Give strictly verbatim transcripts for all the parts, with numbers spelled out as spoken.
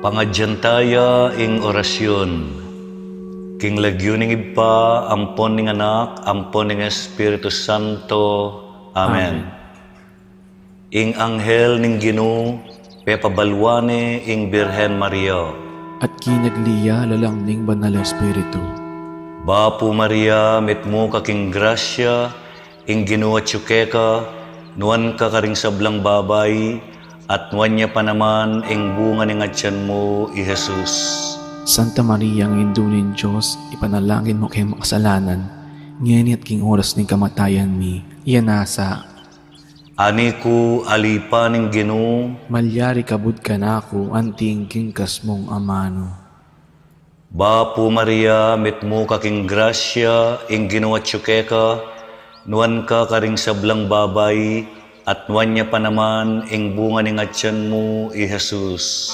Pangadyan taya ing orasyun. King lagyu ning Ibpa, ampon ning Anak, ampon ning Espiritu Santo. Amen. Amen. Ing anghel ning Ginu, pepabaluan ne ing Birhen Maria. At kinagli ya lalang ning Banal a Espiritu. Bapu Maria, mitmu ka king grasya, ing Ginu atyu keka, nuan ka karing sablang babai, at nuan ya pa naman ing bunga ning atyan mu, i Jesus. Santa Maria, Indu ning Dios, ipanalangin mu keng makasalanan, ngeni at king oras ning kamatayan mi. Amen. Ani ku, alipan ning Ginu. Malyari kabud kanaku anting king kasmung amanu. Bapu Maria, mitmu ka king grasya, ing Ginu atyu keka, nuan ka karing sablang babai, at nuan ya pa naman ing bunga ning atyan mu, i Jesus.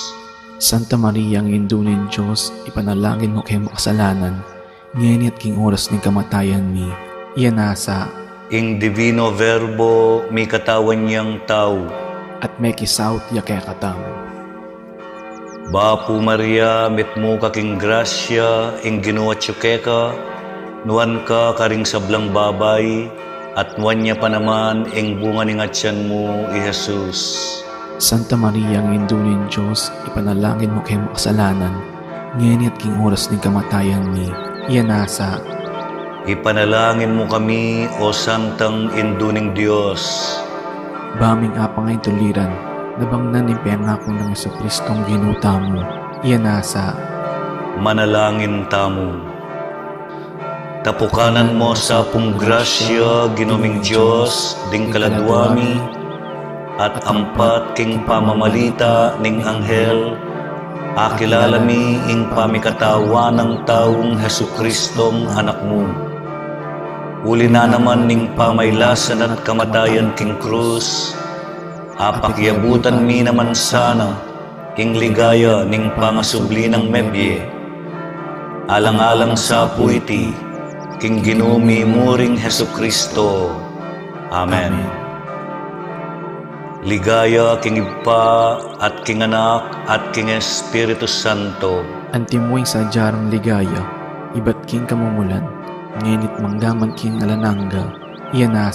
Santa Maria, Indu ning Dios, ipanalangin mu keng makasalanan, ngeni at king oras ning kamatayan mi. Amen. Ing Divino Verbo mikatawan yang tau. At mekisaut ya kekatamu. Bapu Maria, mitmu ka king grasya, ing Ginu atyu keka, nuan ka karing sablang babai, at nuan ya pa naman ing bunga ning atyan mu, i Jesus. Santa Maria, Indu ning Dios, ipanalangin mu keng makasalanan, ngeni at king oras ning kamatayan mi. Amen. Ipanalangin mu kami, O Santang Indu ning Dios. Ba ming apang a ing tuliran, nabangnan ning pengaku nang Jesucristong Ginu tamu. Amen. Manalangin tamu. Tapukanan mu sa pung grasya, Ginu ming Dios, ding kaladua mi, at ampat king pamamalita ning anghel, akilala mi ing pamikatawan nang taung Jesucristong Anak mu. Uli na naman ning pamailasan at kamatayan king krus, apakiabutan mi naman sana ing ligaya ning pangasubli nang mebie. Alang-alang sa pu iti, king Ginu mi mu ring Jesucristo. Amen. Amen. Ligaya king Ibpa, at king Anak, at king Espiritu Santo. Antimo ing sadya rang ligaya, ibat king kamumulan, ngeni't manggaman king alang angga. Amen.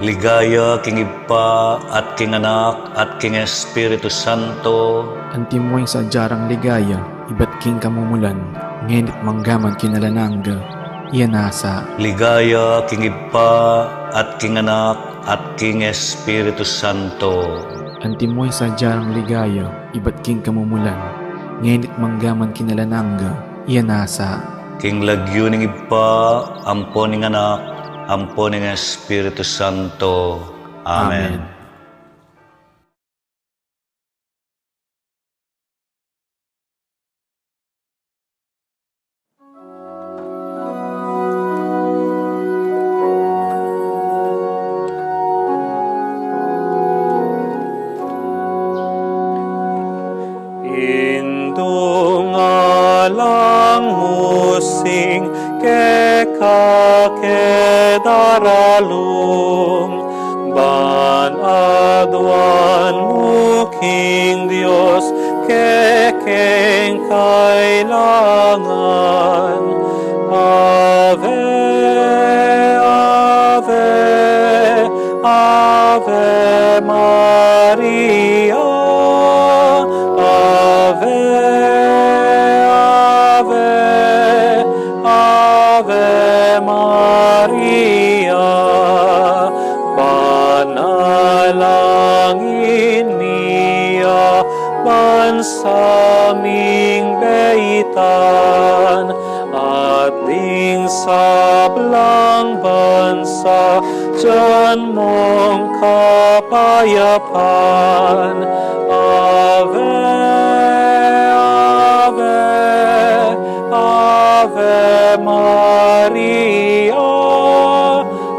Ligaya king Ibpa, at king Anak, at king Espiritu Santo. Antimo ing sadya rang ligaya, ibat king kamumulan, ngeni't manggaman king alang angga. Amen. Ligaya king Ibpa, at king Anak, at king Espiritu Santo. Antimo ing sadya rang ligaya, ibat king kamumulan, ngeni't manggaman king alang angga. Amen. King lagyu ning Ibpa, ampo ning Anak, ampo ning Espiritu Santo. Amen. Amen. Indung alang mu sing keka ke daralung, ban aduan mu king Dios kekeng kailangan. Ave, Ave, Ave Maria, Ave, Ave, Ave Maria, panalangin mi ya bansa ming beitan, at ding sablang bansa, dyan mung kapayapan. Ave, Ave, Ave Maria,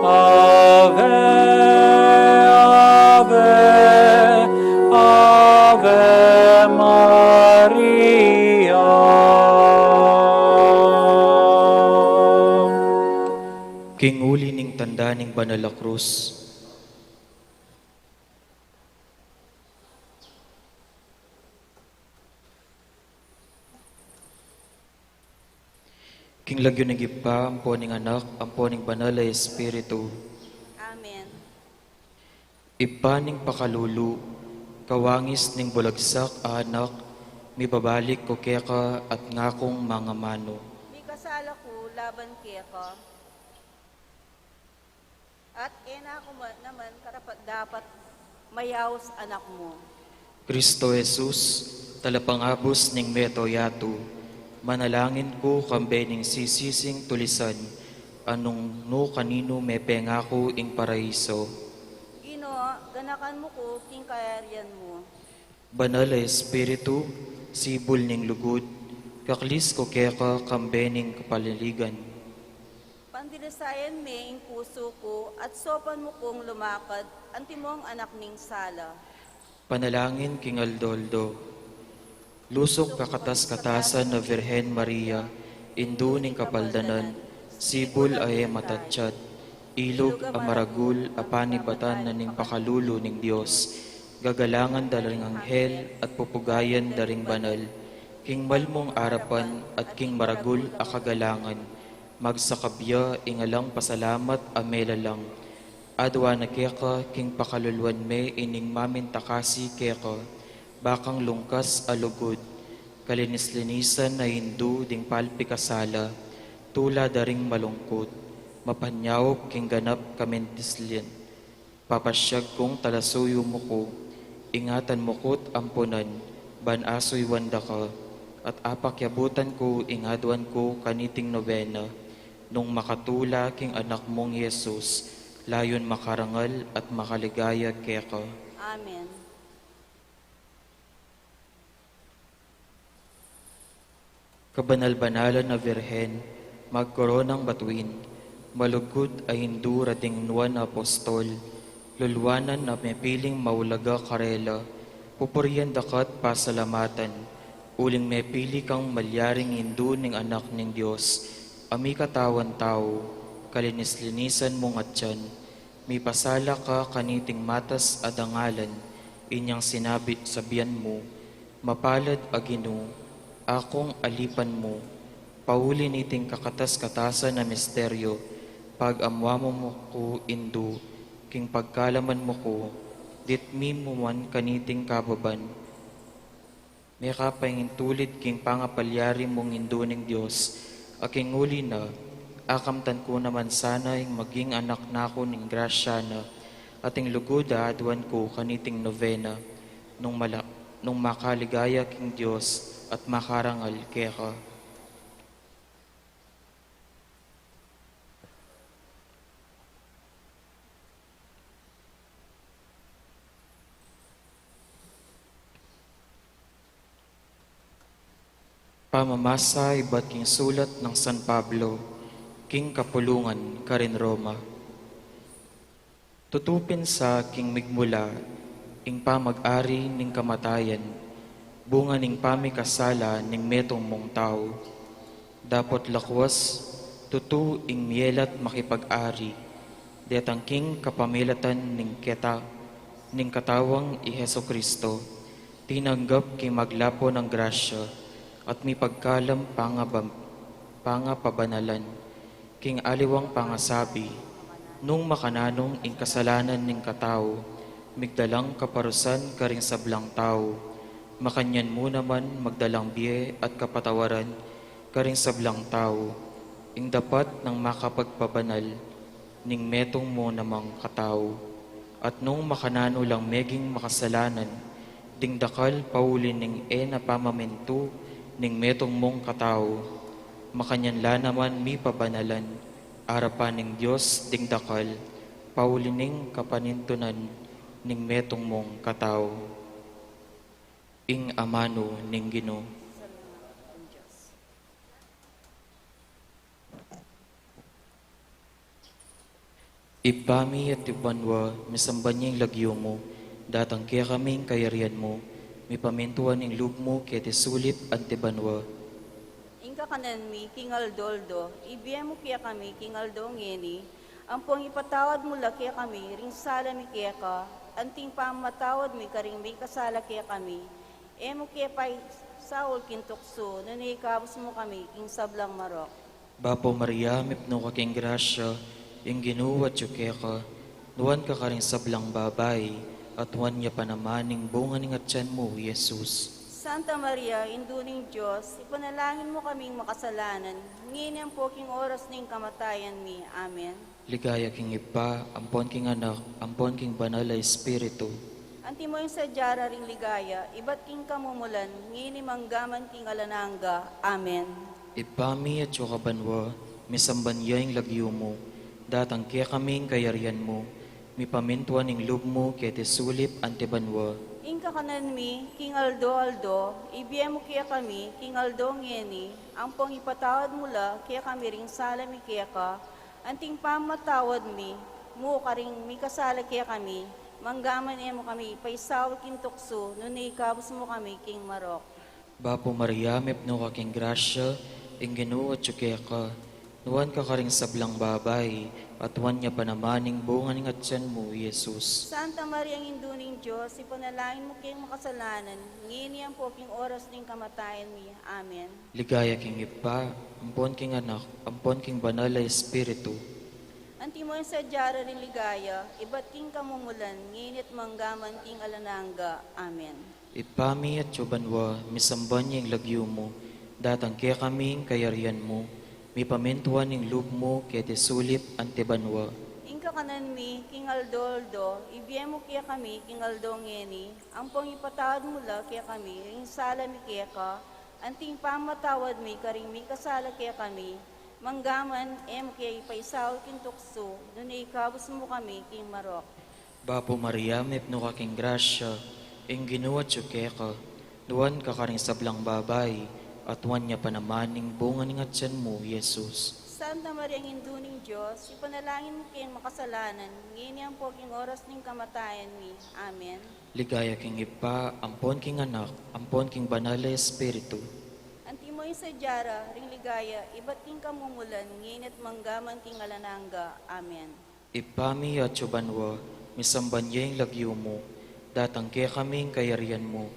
Ave, Ave, Ave Maria. King uli ning tanda ning banal a krus. King lagyu ning Ibpa, ampo ning Anak, ampo ning Banal a Espiritu. Amen. Ibpa ning pakalulu, kawangis ning bulagsak a anak, mibabalik ku keka at ngakung mangamanu. Mikasala ku laban keka. At e na ku ma-, naman karapat-dapat mayaus anak mu. Kristo Jesus, talapangabus ning meto yatu, manalangin ku kambe ning sisising tulisan, a nung nu kaninu mepengaku ing paraiso. Ginu, ganakan mu ku king kayarian mu. Banal a Espiritu, sibul ning lugud, kaklis ku keka kambe ning kapalaligan. Pandilisayan me ing pusu ku at saupan mu kung lumakad antimong anak ning sala. Panalangin king aldo-aldo. Lusuk kakatas-katasan a Virgen Maria, Indu ning Kapaldanan, sibul a e matatsyat, ilug a maragul a panibatan na ning pakalulu ning Dios, gagalangan da ring anghel at pupugayan da ring banal, king mal mung arapan at king maragul a kagalangan, magsakabya ing alang pasalamat a melalang. Adwan na keka king pakaluluan me ining mamintakasi keka, bakang lungkas a lugud, kalinis-linisan a indu ding palpikasala, tula da ring malungkut, mapanyaup king ganap kamintislian. Papasyag kung talasuyu mu ku, ingatan mu ku't ampunan, ban asuyuan da ka, at apakyabutan ku ing adwan ku kaniting nobena, nung makatula king anak mung Jesus, layun makarangal at makaligaya keka. Amen. Kabanal-banalan a Virgen, magkoronang batuin, malugud a indu ra ding nuan a apostol, luluanan a mepiling maulaga karela, pupurian da ka't pasalamatan, uling mepili kang malyaring indu ning Anak ning Dios, a mikatawan tau, kalinis-linisan mung atyan, mipasala ka kaniting matas a dangalan, inyang sinabi, sabian mu, mapalad a Ginu, akung alipan mu, pauli niting kakatas-katasan a misteryo, pag-amuan mu ku indu, king pagkalaman mu ku, ditmi mu man kaniting kababan. Mekapaintulid king pangapalyari mung indu ning Dios, a king uli na, akamtan ku naman sana ing maging anak na ku ning grasya na, at ing lugud a adwan ku kaniting novena, nung mala-, nung makaligaya king Dios at makarangal keka. Pamamasa ibat king sulat nang San Pablo, king kapulungan karin Roma. Tutu pin sa king migmula, ing pamag-ari ning kamatayan, bunga ning pamikasala ning metung mung tau. Dapot lakwas, tutu ing mielat makipag-ari, detang king kapamilatan ning keta-, ning katawang i Jesu-Cristo, tinanggap king maglapo nang grasya, at mipagkalam pangabam-, pangapabanalan, king aliwang pangasabi, nung makananung ing kasalanan ning katau, migdalang kaparusan karing sablang tau, makanyan mu naman magdalang bie at kapatawaran karing sablang tau, ing dapat nang makapagpabanal ning metung mu namang katau. At nung makananu lang meging makasalanan ding dakal pauli ning e na pamamintu ning metung mung katau, makanyan la naman mipabanalan arapan ning Dios ding dakal pauli ning kapanintunan ning metung mung katau. Ing amanu ning Ginu. Ibpa mi atyu ka banua, misamban ya ing lagyu mu, datang kekami ing kayarian mu, mipamintuan ing lub mu keti sulip anti banua. Ing kakanan mi king aldo-aldo, ibie mu kekami king aldo ngeni, ampong ipatawad mu la kekami ring sala mi keka, anting pamamatawad mi karing mikasala kekami, e mu ke paisaul king tuksu, nune ikabus mu kami king sablang marok. Bapu Maria, mipnu ka king grasya, ing Ginu atyu keka, nuan ka karing sablang babai, at nuan ya pa naman ing bunga ning atyan mu, i Jesus. Santa Maria, Indu ning Dios, ipanalangin mu kaming makasalanan, ngeni ampo king oras ning kamatayan mi. Amen. Ligaya king Ibpa, ampon king Anak, ampon king Banal a Espiritu. Antimo ing sadya da ring ligaya, ibat king kamumulan, ngeni manggaman king alang angga. Amen. Ibpa mi, atyu ka banua, misamban ya ing lagyu mu, datang kekami ing kayarian mu, mipamintuan ing lub mu keti sulip anti banua. Ing kakanan mi king aldo-aldo, ibie mu kekami king aldo ngeni, ampon ipatawad mu la kekami ring sala mi keka, anting pamamatawad mi mu karing mikasala kekami, manggaman e mu kami ipaisaul king tuksu, nune ikabus mu kami king marok. Bapu Maria, mipnu ka king grasya, ing Ginu atyu keka, nuan ka karing sablang babai, at nuan ya pa naman ing bunga ning atyan mu, i Jesus. Santa Maria, Indu ning Dios, ipanalangin mu keng makasalanan, ngeni ampo king oras ning kamatayan mi. Amen. Ligaya king Ibpa, ampon king Anak, ampon king Banal a Espiritu. Antimo ing sadya da ring ligaya, ibat king kamumulan, ngeni at manggaman king alang angga. Amen. Ibpa mi atyu banua, misamban ya ing lagyu mu, datang kekami ing kayarian mu, mipamintuan ing lub mu keti sulip anti banua. Ing kakanan mi king aldo-aldo, ibie mu kekami king aldo ngeni, ampon ipatawad mu la kekami ring sala mi keka, anting pamamatawad mi karing mikasala kekami, manggaman e mu ke ipaisaul king tuksu, nune ikabus mu kami king marok. Bapu Maria, mipnu ka king grasya, ing Ginu atyu keka, nuan ka karing sablang babai, at nuan ya pa naman ing bunga ning atyan mu, i Jesus. Santa Maria, Indu ning Dios, ipanalangin mu keng makasalanan, ngeni ampo king oras ning kamatayan mi. Amen. Ligaya king Ibpa, ampon king Anak, ampon king Banal a Espiritu. Antimo ing sadya da ring ligaya, ibat king kamumulan, ngeni at manggaman king alang angga. Amen. Ibpa mi atyu banua, misamban ya ing lagyu mu, datang kekami ing kayarian mu,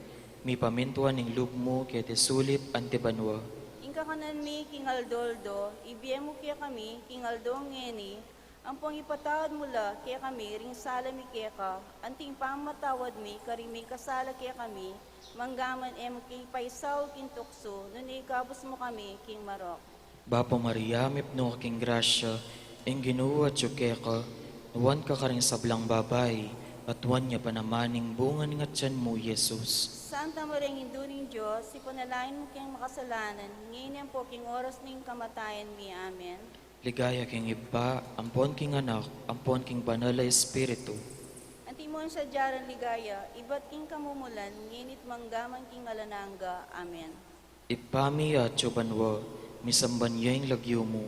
mipamintuan ing lub mu keti sulip anti banua. Ing kakanan mi king aldo-aldo, ibie mu kekami king aldo ngeni, ampon ipatawad mu la kekami ring sala mi keka, anting pamamatawad mi karing mikasala kekami, manggaman e mu ke ipaisaul king tuksu, nune ikabus mu kami king marok. Bapu Maria, mipnu ka king grasya, ing Ginu atyu keka, nuan ka karing sablang babai, at nuan ya pa naman ing bunga ning atyan mu, i Jesus. Santa Maria, Indu ning Dios, ipanalangin mu keng makasalanan, ngeni ampo king oras ning kamatayan mi. Amen. Ligaya king Ibpa, ampon king Anak, ampon king Banal a Espiritu. Antimo ing sadya da ring ligaya, ibat king kamumulan, ngeni at manggaman king alang angga. Amen. Ibpa mi atyu banua, misamban ya ing lagyu mu,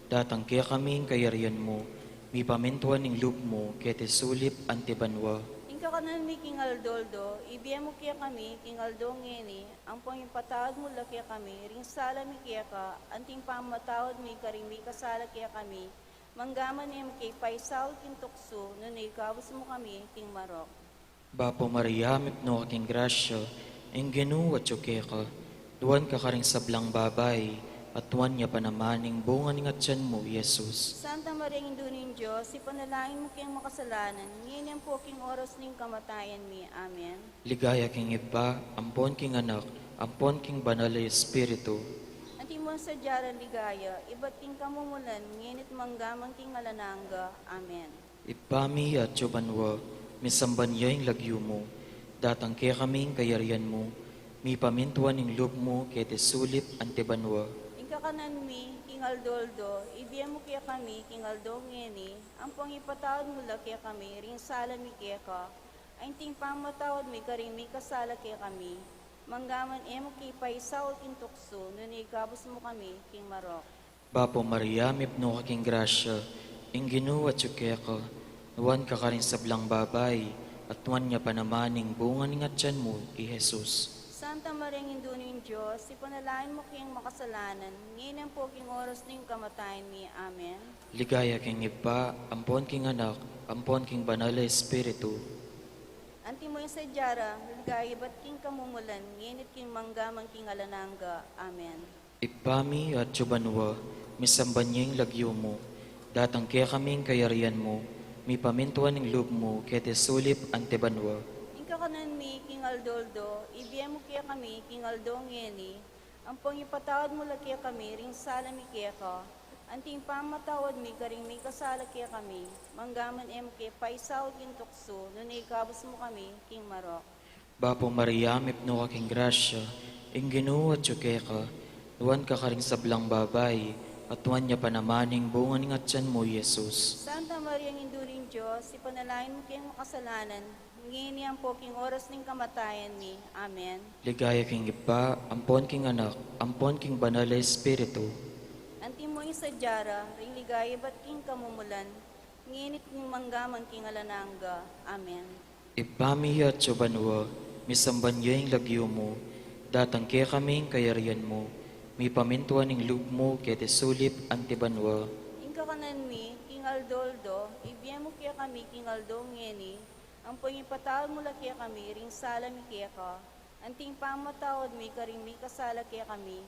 datang kekami ing kayarian mu, mipamintuan ing lub mu keti sulip anti banua. Ing kakanan mi king aldo-aldo, ibie mu kekami king aldo ngeni, ampon ipatawad mu la kekami ring sala mi keka, anting pamamatawad mi karing mikasala kekami, manggaman e mu ke ipaisaul king tuksu, nune ikabus mu kami king marok. Bapu Maria, mipnu ka king grasya, ing Ginu atyu keka, nuan ka karing sablang babai, at nuan ya pa naman ing bunga ning atyan mu, i Jesus. Santa Maria, Indu ning Dios, ipanalangin mu keng makasalanan, ngeni ampo king oras ning kamatayan mi. Amen. Ligaya king Ibpa, ampon king Anak, ampon king Banal a Espiritu. Antimo ing sadya da ring ligaya, ibat king kamumulan, ngeni at manggaman king alang angga. Amen. Ibpa mi atyu banua, misamban ya ing lagyu mu, datang kekami ing kayarian mu, mipamintuan ing lub mu keti sulip anti banua. Ing kakanan mi king aldo-aldo, ibie mu kekami king aldo ngeni, ampon ipatawad mu la kekami ring sala mi keka, anting pamamatawad mi karing mikasala kekami, manggaman e mu ke ipaisaul king tuksu, nune ikabus mu kami king marok. Bapu Maria, mipnu ka king grasya, ing Ginu atyu keka, nuan ka karing sablang babai, at nuan ya pa naman ing bunga ning atyan mu, i Jesus. Santa Maria, Indu ning Dios, ipanalangin mu keng makasalanan, ngeni ampo king oras ning kamatayan mi. Amen. Ligaya king Ibpa, ampon king Anak, ampon king Banal a Espiritu. Antimo ing sadya da ring ligaya, ibat king kamumulan, ngeni at king manggaman king alang angga. Amen. Ibpa mi atyu banua, misamban ya ing lagyu mu, datang kekami ing kayarian mu, mipamintuan ing lub mu keti sulip anti banua. Ing kakanan mi king aldo-aldo ibie mu kekami king aldo ngeni, ampon ipatawad mu la kekami ring sala mi keka, anti ing pamamatawad mi karing mikasala kekami, manggaman e mu ke paisaul king tuksu, nune ikabus mu kami king marok. Bapu Maria, mipnu ka king grasya, ing Ginu atyu keka, nuan ka karing sablang babai, at nuan ya pa naman ing bunga ning atyan mu, Jesus. Santa Maria, Indu ning Dios, ipanalangin mu keng makasalanan, ngeni ampo king oras ning kamatayan mi. Amen. Ligaya king Ibpa, ampon king Anak, ampon king Banal a Espiritu. Antimo ing sadya ra ring ligaya ibat king kamumulan, ngeni't manggaman king alang angga. Amen. Ibpa mi atsu ka banua, misamban ya ing lagyu mu, datang kekami ing kayarian mu, mipamintuan ing lub mu keti sulip anti banua. Ing kakanan mi king aldo-aldo ibie mu kekami king aldo ngeni, ampon ipatawad mu la kekami ring sala mi keka, anti ing pamamatawad mi karing mikasala kekami,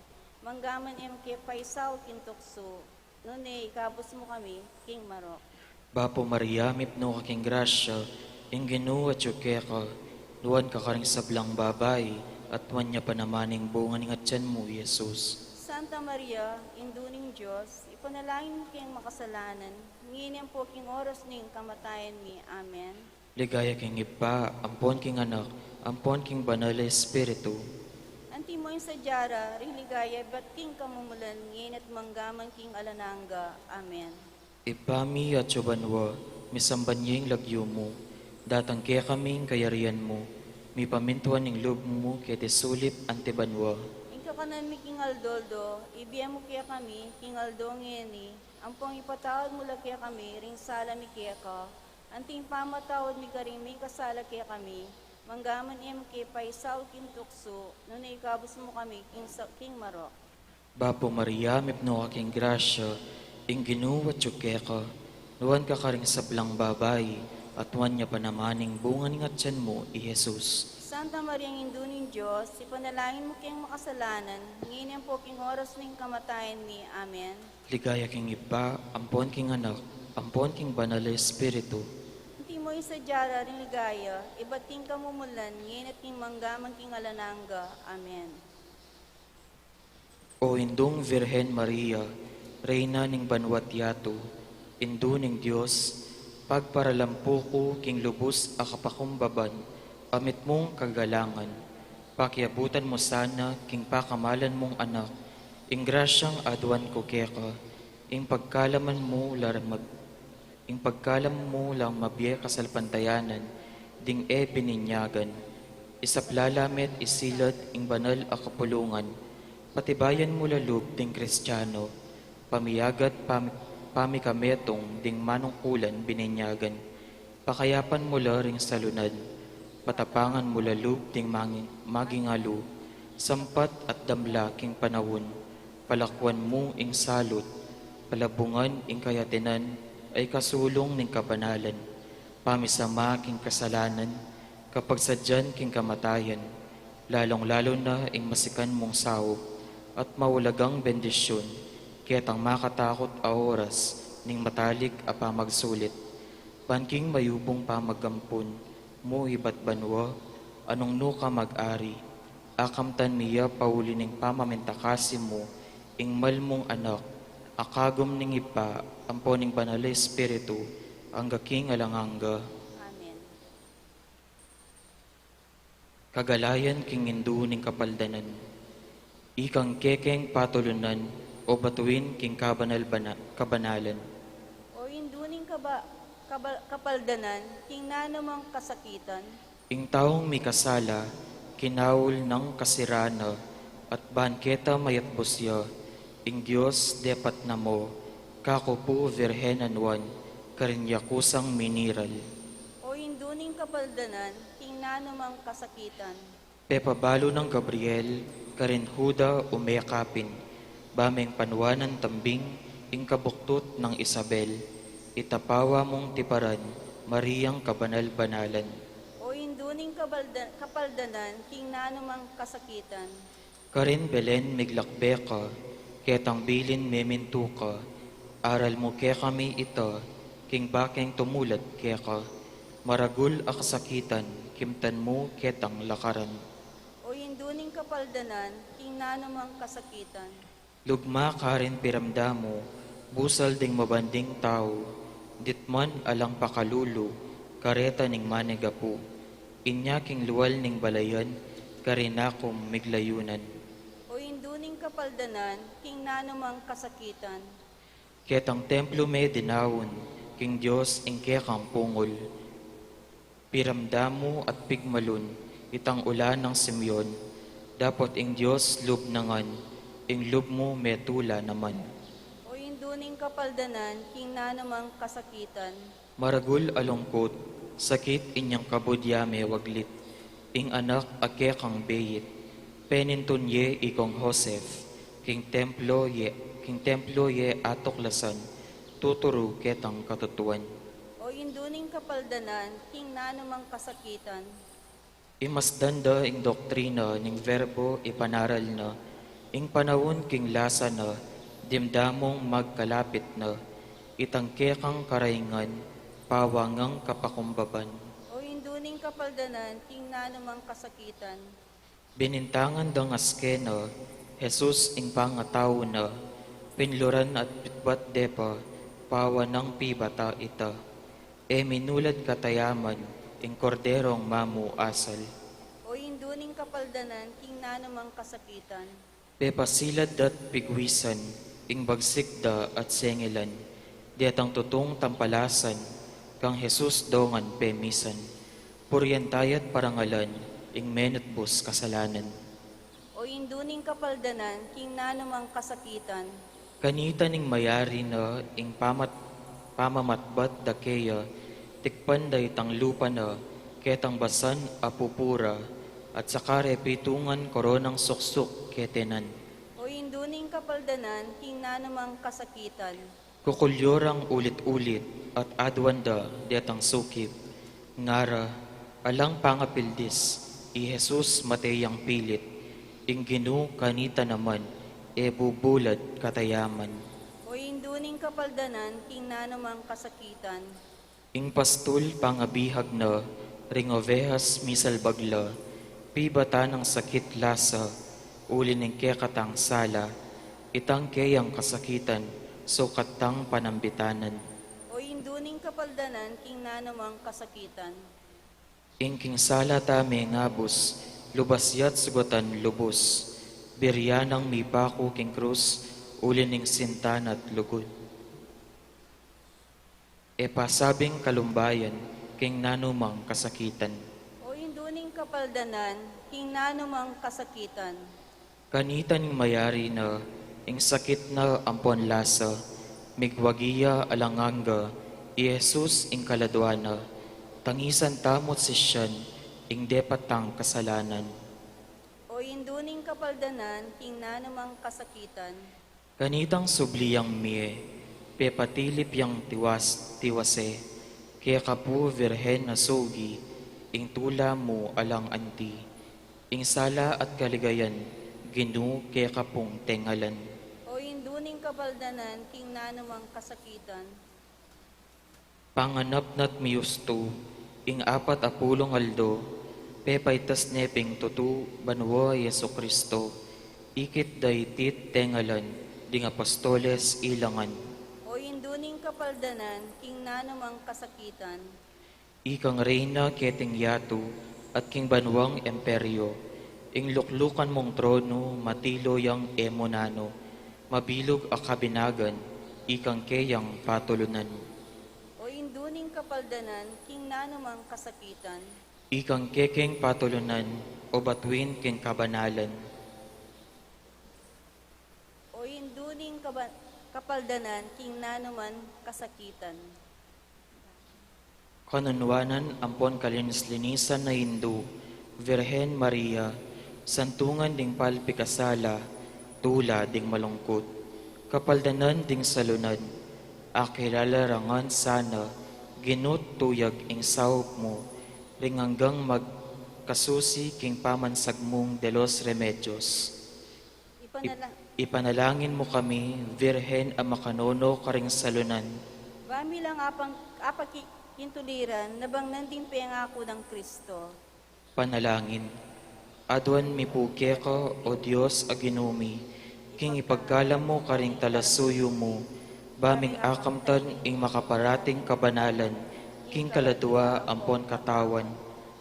manggaman e mu ke paisaul king tuksu, nune ikabus mu kami king marok. Bapu Maria, mipnu ka king grasya, ing Ginu atyu keka, nuan ka karing sablang babai, at nuan ya pa naman ing bunga ning atyan mu, Jesus. Santa Maria, Indu ning Dios, ipanalangin mu keng makasalanan, ngeni ampo king oras ning kamatayan mi. Amen. Ligaya king Ibpa, ampon king Anak, ampon king Banal a Espiritu. Antimo ing sadya ra ring ligaya ibat king kamumulan, ngeni at manggaman king alang angga. Amen. Ibpa mi atsu ka banua, misamban ya ing lagyu mu, datang kekami ing kayarian mu, mipamintuan ing lub mu keti sulip anti banua. Ing kakanan mi king aldo-aldo ibie mu kekami king aldo ngeni, ampon ipatawad mu la kekami ring sala mi keka, anti ing pamamatawad mi karing mikasala kekami, manggaman e mu ke paisaul king tuksu, nune ikabus mu kami king sa-, king marok. Bapu Maria, mipnu ka king grasya, ing Ginu atyu keka, nuan ka karing sablang babai, at nuan ya pa naman ing bunga ning atyan mu, i Jesus. Santa Maria, Indu ning Dios, ipanalangin mu keng makasalanan, ngeni ampo king oras ning kamatayan mi. Amen. Ligaya king Ibpa, ampon king Anak, ampon king Banal a Espiritu. Antimo ing sadya ra ring ligaya ibat king kamumulan, ngeni at king manggaman king alang angga. Amen. O Indung Virgen Maria, Reyna ning banua't yatu, Indu ning Dios, pagparalampu ku king lubus a kapakumbaban a mitmung kagalangan, pakiabutan mu sana king pakamalan mung Anak ing grasyang aduan ku keka, ing pagkalam mu la mag-, ing pagkalam mu lang mabie kasalpantayanan ding e bininyagan, isapla la met isilat ing banal a kapulungan, patibayan mu la lub ding Kristiano, pamiyagat pami-, pamikametung ding manungkulan bininyagan, pakayapan mu la ring salunad, patapangan mu la lub ding mangi-, magingalu, sampat at damla king panaun, palakuan mu ing salut, palabungan ing kayatinan a ikasulung ning kabanalan, pamisama king kasalanan, kapagsadyan king kamatayan, lalung-lalu na ing masikan mung saup at maulagang bendisyun, ketang makatakut a oras ning matalik a pamagsulit. Ban king mayubung pamagampun mu ibat banua, a nung nu ka mag-ari, akamtan mi ya pauli ning pamamintakasi mu, ing mal mung Anak, a kagum ning Ibpa, ampo ning Banal a Espiritu, angga king alang angga. Amen. Kagalayan king Indu ning Kapaldanan. Ikang kekeng patulunan o batuin king kabanal-bana-, kabanalan. O Indu ning kaba-, kaba-, kapaldanan, king nanumang kasakitan. Ing taung mikasala, kinaul nang kasirana, at ban keta mayatbus ya, ing Dios depat na mo, kaku pu Virgen a nuan, karin ya kusang miniral. O Indu ning kapaldanan, king nanumang kasakitan. Pepabalu nang Gabriel, karin Juda o Mekapin, ba meng panuanan tambing, ing kabuktut nang Isabel, itapawa mung tiparan, Mariang kabanal-banalan. O Indu ning kabalda-, kapaldanan, king nanumang kasakitan. Karin Belen miglakbe ka, Ketang bilin memintu ka, aral mu kekami ita, king bakeng tumulad keka, maragul a kasakitan, kimtan mu ketang lakaran. O Indu ning kapaldanan, king nanumang kasakitan. Lugma karin piramdam mu, busal ding mabanding tau, ditman alang pakalulu, kareta ning manigapu. Inya king lual ning balayan, karin aku miglayunan. O Indu ning kapaldanan, king nanumang kasakitan. Ketang templo me dinaun, king Dios ing kekang pungul. Piramdam mu at pigmalun, itang ulan nang Simeon, dapot ing Dios lub na ngan, ing lub mu metula naman. O Indu ning kapaldanan, king nanumang kasakitan. Maragul a lungkut, sakit inyang kabud ya mewaglit, ing anak a kekang beit, penintun ye ikong Joseph, king templo ye, king templo ye atuklasan, tuturu ketang katutuan. O Indu ning kapaldanan, king nanumang kasakitan. Imasdan da ing doktrina ning Verbo ipanaral na, ing panaun king lasa na, dimdamung magkalapit na, itang kekang karaingan, pawangang kapakumbaban. O Indu ning kapaldanan, king nanumang kasakitan. Binintangan dang aske na, Jesus ing pangatau na, pinluran at pitbat de pa, pawanang pibata ita. E minulad katayaman, ing korderong mamu asal. O Indu ning kapaldanan, king nanumang kasakitan. Pepasilad da't pigwisan, ing bagsik da at sengelan, detang tutung tampalasan, kang Jesus dongan pemisan, purian taya't parangalan, ing menutbus kasalanan. O Indu ning kapaldanan, king nanumang kasakitan. Kanita ning mayari na, ing pamat-, pamamatbat da keya, tikpan da itang lupa na, ketang basan a pupura, at saka re pitungan koronang suksuk ketenan. O Indu ning kapaldanan, king nanumang kasakitan. Kukulyorang ulit-ulit, at aduan da detang sukip. Ngara, alang pangapildis, i Jesus mate yang pilit, ing Ginu kanita naman, e bubulad katayaman. O Indu ning kapaldanan, king nanumang kasakitan. Ing pastul pangabihag na, ring ovehas misalbag la, pibata nang sakit lasa, uli ning kekatang sala, itang keyang kasakitan, sukat tang panambitanan. O Indu ning kapaldanan, king nanumang kasakitan. Ing king sala ta mengabus, lubas ya't sugatan lubus, birya nang mipaku king krus, uli ning sinta na't lugud. E pasabing kalumbayan, king nanumang kasakitan. O Indu ning kapaldanan, king nanumang kasakitan. Kanita ning mayari na, ing sakit na ampon lasa, migwagi ya alang angga, i Jesus ing kaladua na, tangisan tamu't sisian, ing depat tang kasalanan. O Indu ning kapaldanan, king nanumang kasakitan. Kanitang subli yang mie, pepatilip yang tiwas, tiwase, keka pu Virgen a sugi, ing tula mu alang anti, ing sala at kaligayan, Ginu keka pung tengalan. O Indu ning kapaldanan, king nanumang kasakitan. Panganap na't miyustu, ing apat a pulung aldo, pepaitas ne ping tutu banua Jesucristo, ikit da iti't tengalan ding apostoles ilangan. O Indu ning kapaldanan, king nanumang kasakitan. Ikang reyna keting yatu, at king banuang emperyo, ing luklukan mung tronu, matilu yang e mu nanu, mabilug a kabinagan, ikang keyang patulunan. O Indu ning kapaldanan, king nanumang kasakitan. Ikang kekeng patulunan, o batuin king kabanalan. O Indu ning kaba-, kapaldanan, king nanumang kasakitan. Kanunuanan ampon kalinis-linisan a Indu, Virgen Maria, santungan ding palpikasala, tula ding malungkut, kapaldanan ding salunan, akilala ra ngan sana, Ginu't tuyag ing saup mu, ring anggang magkasusi king pamansag mung de los remedios. Ipanala-, Ipanalangin mu kami, Virgen a makanono karing salunan. Ba mi lang apang, apaki-, kintuliran, nabang nanding pengaku nang Kristo. Panalangin. Aduan mi pu keka, O Dios a Ginu mi, king ipagkalam mu karing talasuyu mu, ba ming akamtan ing makaparating kabanalan, king kaladua ampon katawan,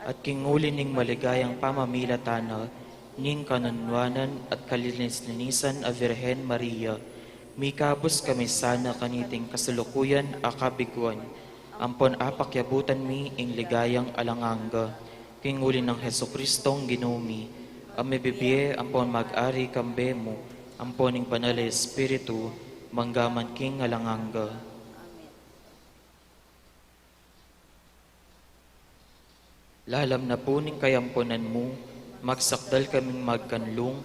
at king uli ning maligayang pamamilatan na, ning kanunuanan at kalinis-linisan a Virgen Maria, mikabus kami sana kaniting kasalukuyan a kabiguan, ampon apakyabutan mi ing ligayang alang angga, king uli nang Jesucristong Ginu mi, a mibibie ampon mag-ari kambe mu, ampon ning Banal a Espiritu, mangga man king alang angga. Lalam na pu ning kayampunan mu, magsakdal kaming magkanlung,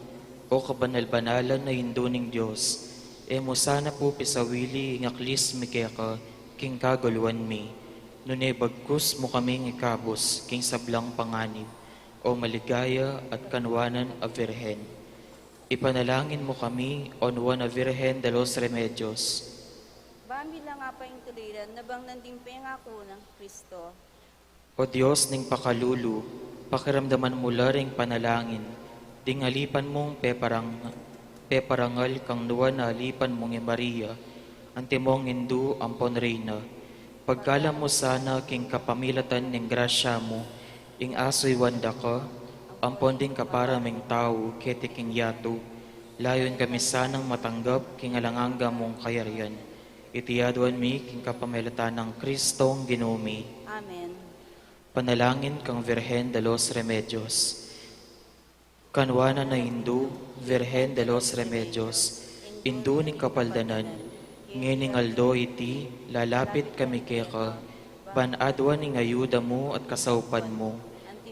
O kabanal-banalan a Indu ning Dios, e mu sana pu pisawili ing aklis mi keka king kaguluan mi, nune bagkus mu kaming ikabus king sablang panganib, O maligaya at kanuanan a Virgen. Ipanalangin mu kami, O Nuan a Virgen de los Remedios. Ba mi lang apang kintuliran, nabang nanding pengaku nang Kristo. O Dios ning pakalulu, pakiramdaman mu la ring panalangin ding alipan mung peparang-, peparangal kang Nuan a alipan mung i Maria, antimong Indu ampon Reyna. Pagkalam mu sana king kapamilatan ning grasya mu, ing asuyuan da ka, ampon ding kapara ming tau keti king yatu, layun kami sanang matanggap king alang angga mung kayarian. Iti aduan mi king kapamilatan nang Kristong Ginu mi. Amen. Panalangin kang Virgen de los Remedios. Kanuanan a Indu, Virgen de los Remedios, Indu ning kapaldanan, ngening aldo iti, lalapit kami keka, ban aduan ing ayuda mu at kasaupan mu,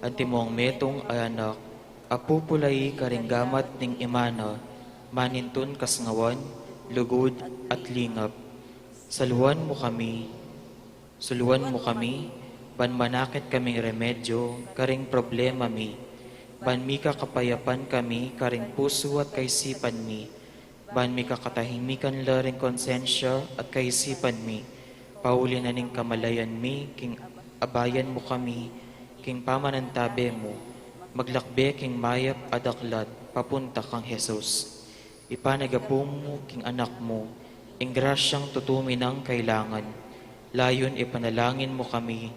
antimong metung a anak, a pupulai karing gamat ning ima na, manintun kasngawan, lugud, at lingap. Saluan mu kami, suluan mu kami, ban manakit kaming remedyo karing problema mi, ban mika kapayapan kami karing pusu at kaisipan mi, ban mika katahimikan la ring konsensya at kaisipan mi, pauli na ning kamalayan mi, king abayan mu kami, king pamanantabe mu, maglakbe king mayap a daklat papunta kang Jesus. Ipanyawad mu king Anak mu ing grasyang tutu mi nang kailangan. Layun ipanalangin mu kami,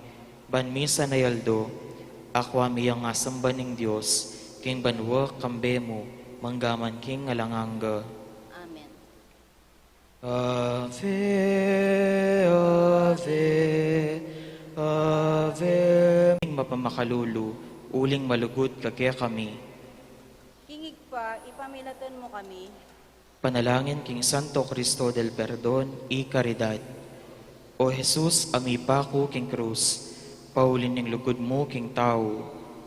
ban misan a aldo, akwa mi yang asamban ning Dios, king banua kambe mu, manggaman king alang angga. Amen. Ave, ave, ave. Ing mapamakalulu, uling malugud kekami. King Ibpa, ipamilatan mu kami. Panalangin king Santo Cristo del Perdon y Caridad. O Jesus, a mipaku king krus, pauli ning lugud mu king tau,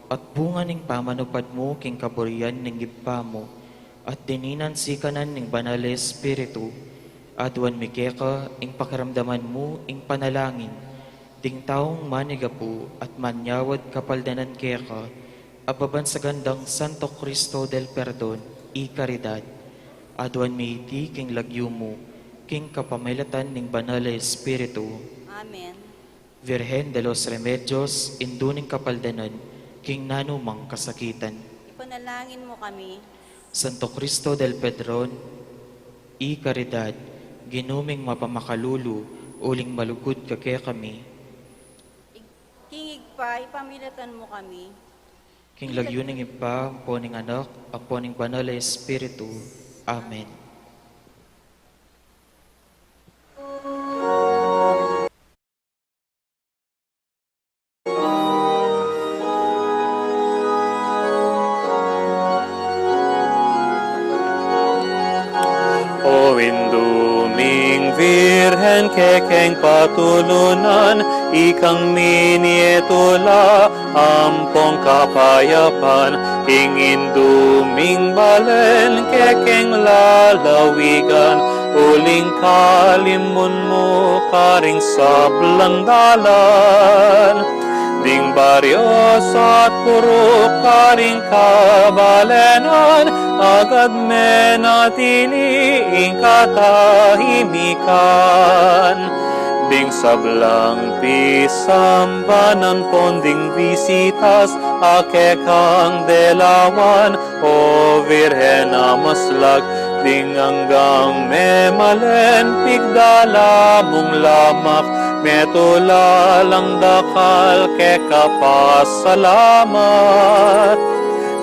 at bunga ning pamanupad mu king kaburian ning Ibpa mu, at dininan sikanan ning Banal a Espiritu, aduan mi keka ing pakiramdaman mu ing panalangin ding taung manigapu at manyawad kapaldanan keka, a babansagan dang Santo Cristo del Perdon y Caridad. Aduan mi iti king lagyu mu, king kapamilatan ning Banal a Espiritu. Amen. Virgen de los Remedios, Indu ning kapaldanan, king nanumang kasakitan. Ipanalangin mu kami. Santo Cristo del Perdon y Caridad, Ginu ming mapamakalulu, uling malugud kekami. Ig-, king Ibpa, ipamilatan mu kami. King lagyu ning Ibpa, ampo ning Anak, ampo ning Banal a Espiritu. Amen. O Indu ming Virgen, kekeng patulunan, ikang minie tula ampong kapayapan, king Indu ming balen, kekeng lalawigan, uling kalimun mu karing sablang dalan. Ding baryos at purok karing kabalenan, agad menatili ing katahimikan. Ding sablang pisamban ampon ding bisitas a kekang delawan, O Virgen a maslag, ding anggang memalen, pigdala mung lamak, metula lang dakal keka pasalamat.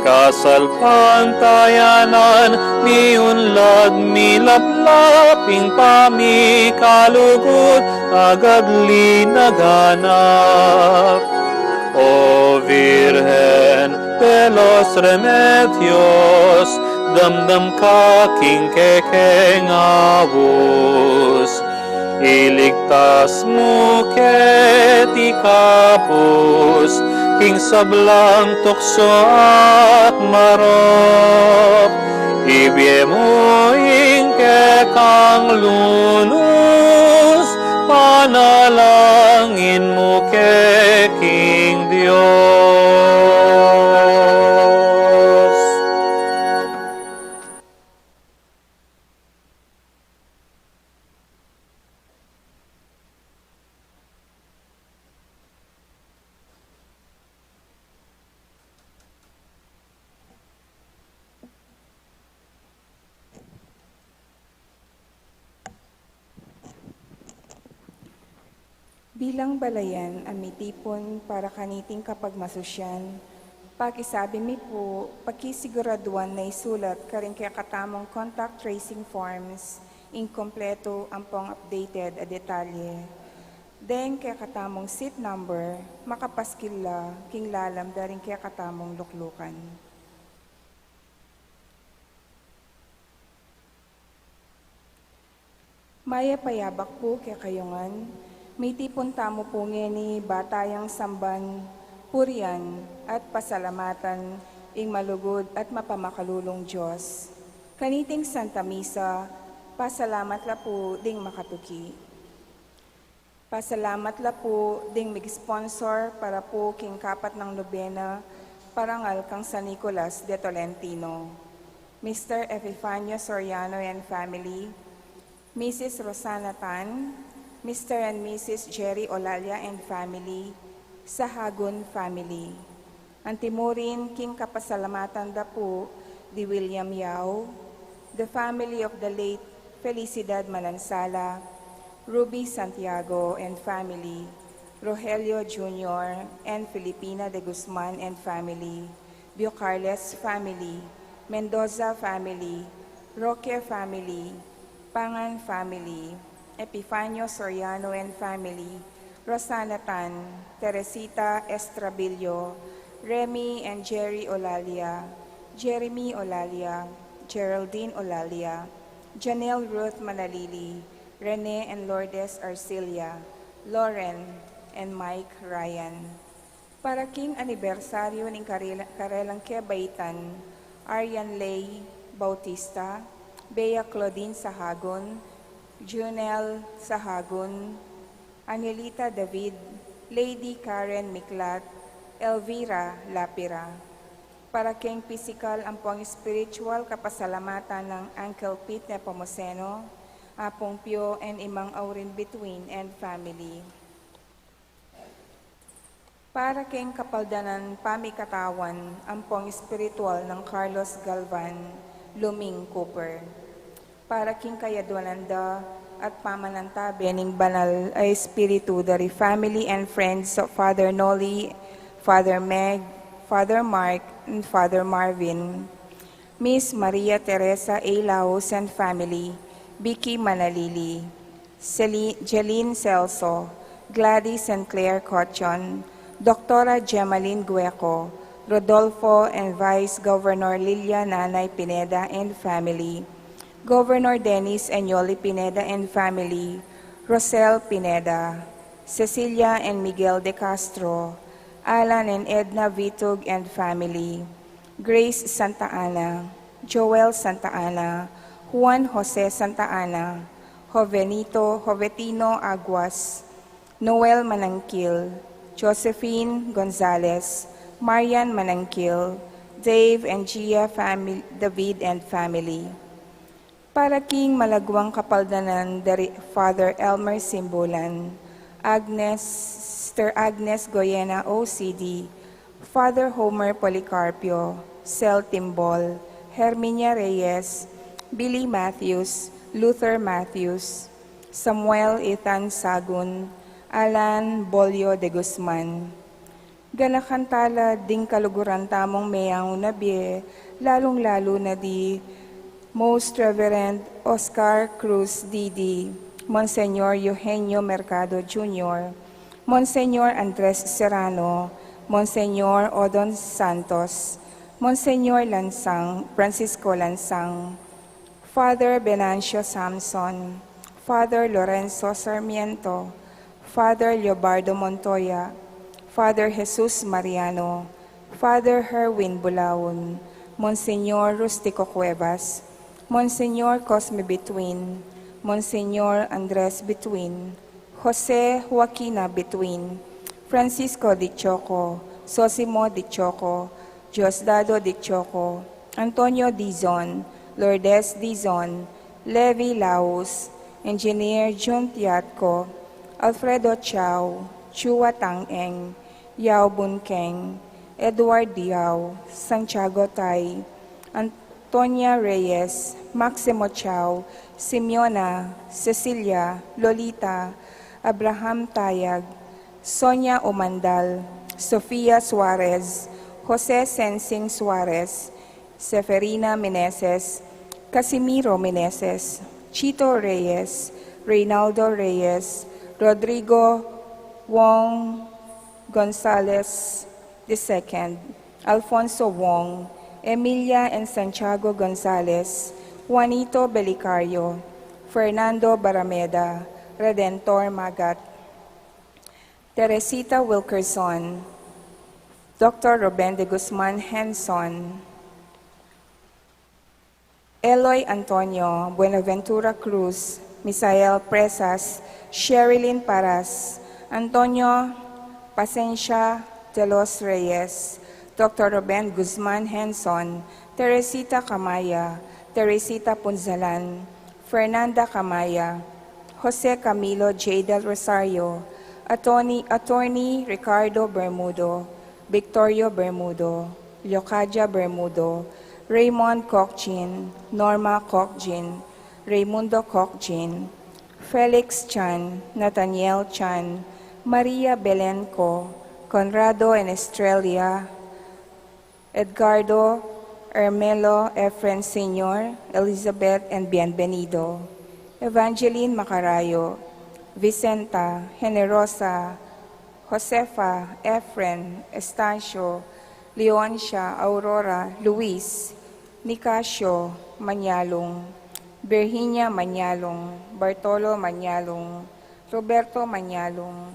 Kasalpantayanan, miunlad milaplap ing pamikalugud, agad linaganap. O Virgen de los Remedios, damdam ka king kekeng aus. Iligtas mu keti kapus king sablang tuksu at marok. Ibie mu ing kekang lunus, panalangin mu ke king Dios. Bilang balayan a mitipun para kaniting kapagmasusyan, pakisabi mi pu, pakisiguraduan na isulat karing kekatamung contact tracing forms ing kumpletu ampong updated a detalye. Deng kekatamung seat number, makapaskil la king lalam da ring kekatamung luklukan. Mayap a yabak pu kekayu ngan, mitipun tamu pu ngeni ba tayang samban, purian, at pasalamatan ing malugud at mapamakalulung Dios. Kaniting Santa Misa, pasalamat la pu ding makatuki. Pasalamat la pu ding mig-sponsor para pu king kapat nang nobena parangal kang San Nicolas de Tolentino. Mister Epifanio Soriano and family, Missus Rosana Tan, Mister and Missus Jerry Olalia and family, Sahagun family. Antimurin king kapasalamatan da pu di William Yao, the family of the late Felicidad Manansala, Ruby Santiago and family, Rogelio Junior and Filipina de Guzman and family, Bucarles family, Mendoza family, Roque family, Pangan family, Epifanio Soriano and family, Rosana Tan, Teresita Estrabillo, Remy and Jerry Olalia, Jeremy Olalia, Geraldine Olalia, Janelle Ruth Manalili, Rene and Lourdes Arcilia, Lauren and Mike Ryan. Para king anibersaryu ning karela-, karelang kebaitan, Arian Ley Bautista, Bea Claudine Sahagun, Junel Sahagun, Angelita David, Lady Karen Miklat, Elvira Lapira. Para king pisikal ampong spiritual kapasalamatan nang Uncle Pete Nepomuceno, Apung Pio, and Imang Aurin Bituin and family. Para king kapaldanan pamikatawan ampong espiritual nang Carlos Galvan Luming Cooper. Para king kayadwanan da at pamanantabe ning banal a espiritu da ri family and friends of Father Noli, Father Meg, Father Mark, and Father Marvin. Miss Maria Teresa A. Laus and family, Vicky Manalili, Celi-, Jeline Celso, Gladys and Claire Cochon, Doctora Gemaline Gueco, Rodolfo and Vice Governor Lilia Nanay Pineda and family, Governor Dennis and Yoli Pineda and family, Rosel Pineda, Cecilia and Miguel de Castro, Alan and Edna Vitug and family, Grace Santa Ana, Joel Santa Ana, Juan Jose Santa Ana, Jovenito, Jovetino Aguas, Noel Manangkil, Josephine Gonzalez, Marian Manangkil, Dave and Gia family, David and family. Para king malaguang kapaldanan dari Father Elmer Simbulan, Agnes, Sister Agnes Goyena O C D, Father Homer Policarpio, Sel Timbol, Herminia Reyes, Billy Matthews, Luther Matthews, Samuel Ethan Sagun, Alan Bolio de Guzman. Ganakan tala ding kaluguran tamung meyangu na bie, lalung-lalu na di Most Reverend Oscar Cruz D D, Monsignor Eugenio Mercado Junior, Monsignor Andres Serrano, Monsignor Odon Santos, Monsignor Lansang, Francisco Lansang, Father Venancio Samson, Father Lorenzo Sarmiento, Father Leobardo Montoya, Father Jesus Mariano, Father Herwin Bulaon, Monsignor Rustico Cuevas, Monsignor Cosme Between, Monsignor Andres Between, Jose Joaquina Between, Francisco Dichoco, Sosimo Dichoco, Diosdado Dichoco, Antonio Dizon, Lourdes Dizon, Levi Laus, Engineer Jun Tiatco, Alfredo Chao, Chua Tang Eng, Yao Bun Keng, Edward Diao, Santiago Tai, Antonia Reyes, Maximo Chao, Simeona, Cecilia, Lolita, Abraham Tayag, Sonia Umandal, Sofia Suarez, Jose Sensing Suarez, Seferina Meneses, Casimiro Meneses, Chito Reyes, Reynaldo Reyes, Rodrigo Wong Gonzalez the second, Alfonso Wong, Emilia and Santiago Gonzalez, Juanito Belicario, Fernando Barameda, Redentor Magat, Teresita Wilkerson, Doctor Ruben de Guzman Henson, Eloy Antonio, Buenaventura Cruz, Misael Presas, Sherilyn Paras, Antonio Pasencia de los Reyes, Doctor Ruben Guzman Henson, Teresita Camaya, Teresita Punzalan, Fernanda Camaya, Jose Camilo J. Del Rosario, Attorney, Attorney Ricardo Bermudo, Victorio Bermudo, Leocadia Bermudo, Raymond Cochin, Norma Cochin, Raymundo Cochin, Felix Chan, Nathaniel Chan, Maria Belenco, Conrado and Estrella, Edgardo, Ermelo, Efren Senior, Elizabeth, and Bienvenido, Evangeline Macarayo, Vicenta, Generosa, Josefa, Efren, Estacio, Leoncia, Aurora, Luis, Nicasio, Manyalung, Virginia Manyalung, Bartolo Manyalung, Roberto Manyalung,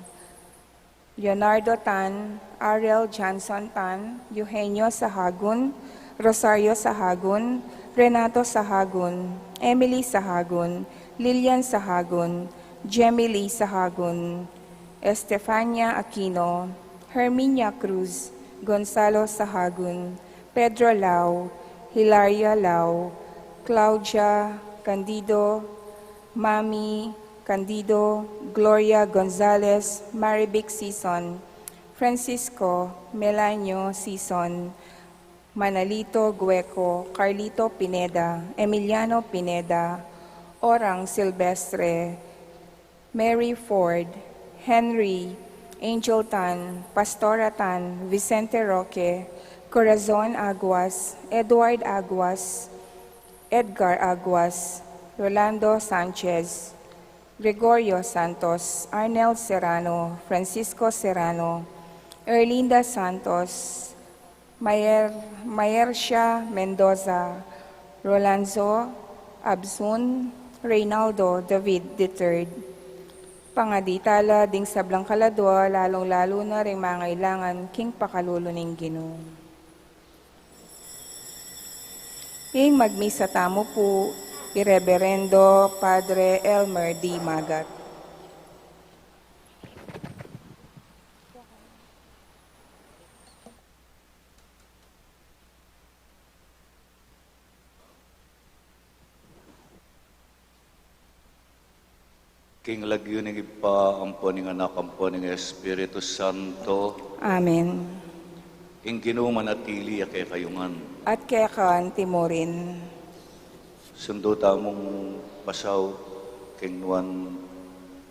Leonardo Tan, Ariel Johnson Tan, Eugenio Sahagun, Rosario Sahagun, Renato Sahagun, Emily Sahagun, Lilian Sahagun, Jemmy Lee Sahagun, Estefania Aquino, Herminia Cruz, Gonzalo Sahagun, Pedro Lau, Hilaria Lau, Claudia Candido, Mami Candido, Gloria Gonzalez, Marivic Sison, Francisco Melanio Sison, Manalito Gueco, Carlito Pineda, Emiliano Pineda, Orang Silvestre, Mary Ford, Henry, Angel Tan, Pastora Tan, Vicente Roque, Corazon Aguas, Edward Aguas, Edgar Aguas, Rolando Sanchez, Gregorio Santos, Arnel Serrano, Francisco Serrano, Erlinda Santos, Mayer, Mayercia Mendoza, Rolanzo Absun, Reynaldo David the third. Pangadi tala ding sablang kaladua, lalung-lalu na ring mangailangan king pakalulu ning Ginu. Ing magmisa tamu pu, i Reberendo Padre Elmer D. Magat. Ing lagyu ning Ibpa, ampo ning Anak, ampo ning Espiritu Santo. Amen. Ing Ginu manatili ya kekayu ngan. At keka mu rin. Sundu tamung pasaup king nuan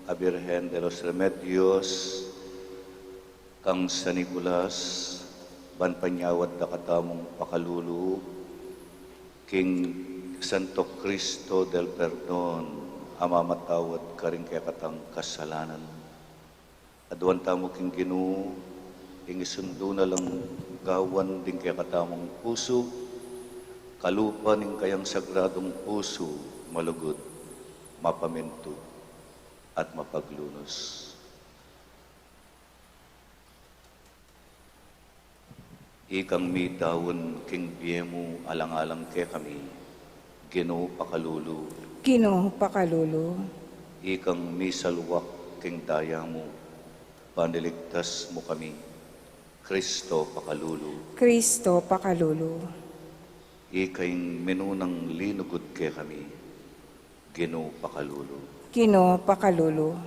a Birhen de los Remedios, kang San Nicolas, ban panyawad da katamung pakalulu king Santo Cristo del Perdon, a mamatawad karing kekatang kasalanan. Aduan tamu king Ginu, ing isundu na lang gawan ding kekatamung pusu, kalupa ning kayang sagradung pusu, malugud, mapamintu, at mapaglunus. Ikang midaun king bie mu alang-alang kekami, Ginu pakalulu. Ginu pakalulu. Ikang misalwak king daya mu, paniligtas mu kami, Kristo pakalulu. Kristo pakalulu. Ika ing minunang linugud kekami, Ginu pakalulu. Ginu pakalulu.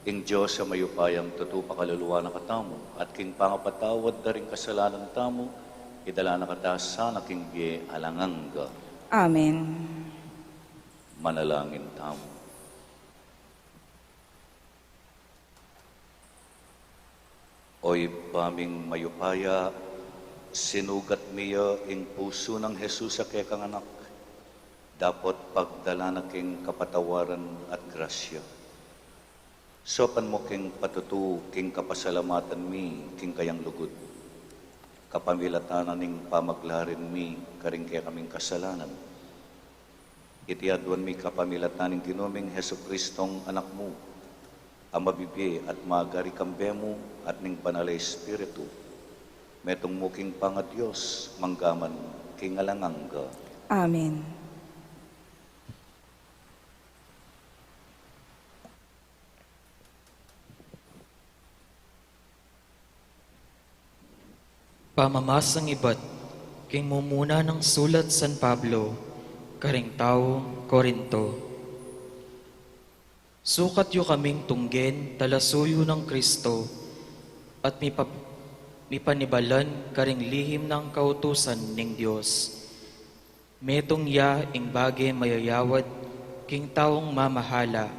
Ing Dios a mayupayang tutu pakaluluan na katamu, at king pangapatawad da ring kasalanan tamu, idala na kata sana king bie alang angga. Amen. Manalangin tamu. O Ibpa ming mayupaya, sinugat mi ya ing pusu nang Jesus a kekang Anak, dapot pagdalan na king kapatawaran at grasya. Saupan mu king patutu king kapasalamatan mi king kayang lugud, kapamilatan na ning pamaglarin mi karing kekaming kasalanan. Iti aduan mi kapamilatan ning Ginu ming Jesucristong Anak mu, a mabibie at magari kambe mu at ning Banal a Espiritu, metung mu king pangaDios, mangga man king alang angga. Amen. Pamamasang ibat king mumuna nang sulat San Pablo karing taung Corinto. Sukat yu kaming tunggen talasuyu nang Kristo at mipa-, mipanibalan karing lihim nang kautusan ning Dios. Metung ya ing bage mayayawad king taung mamahala,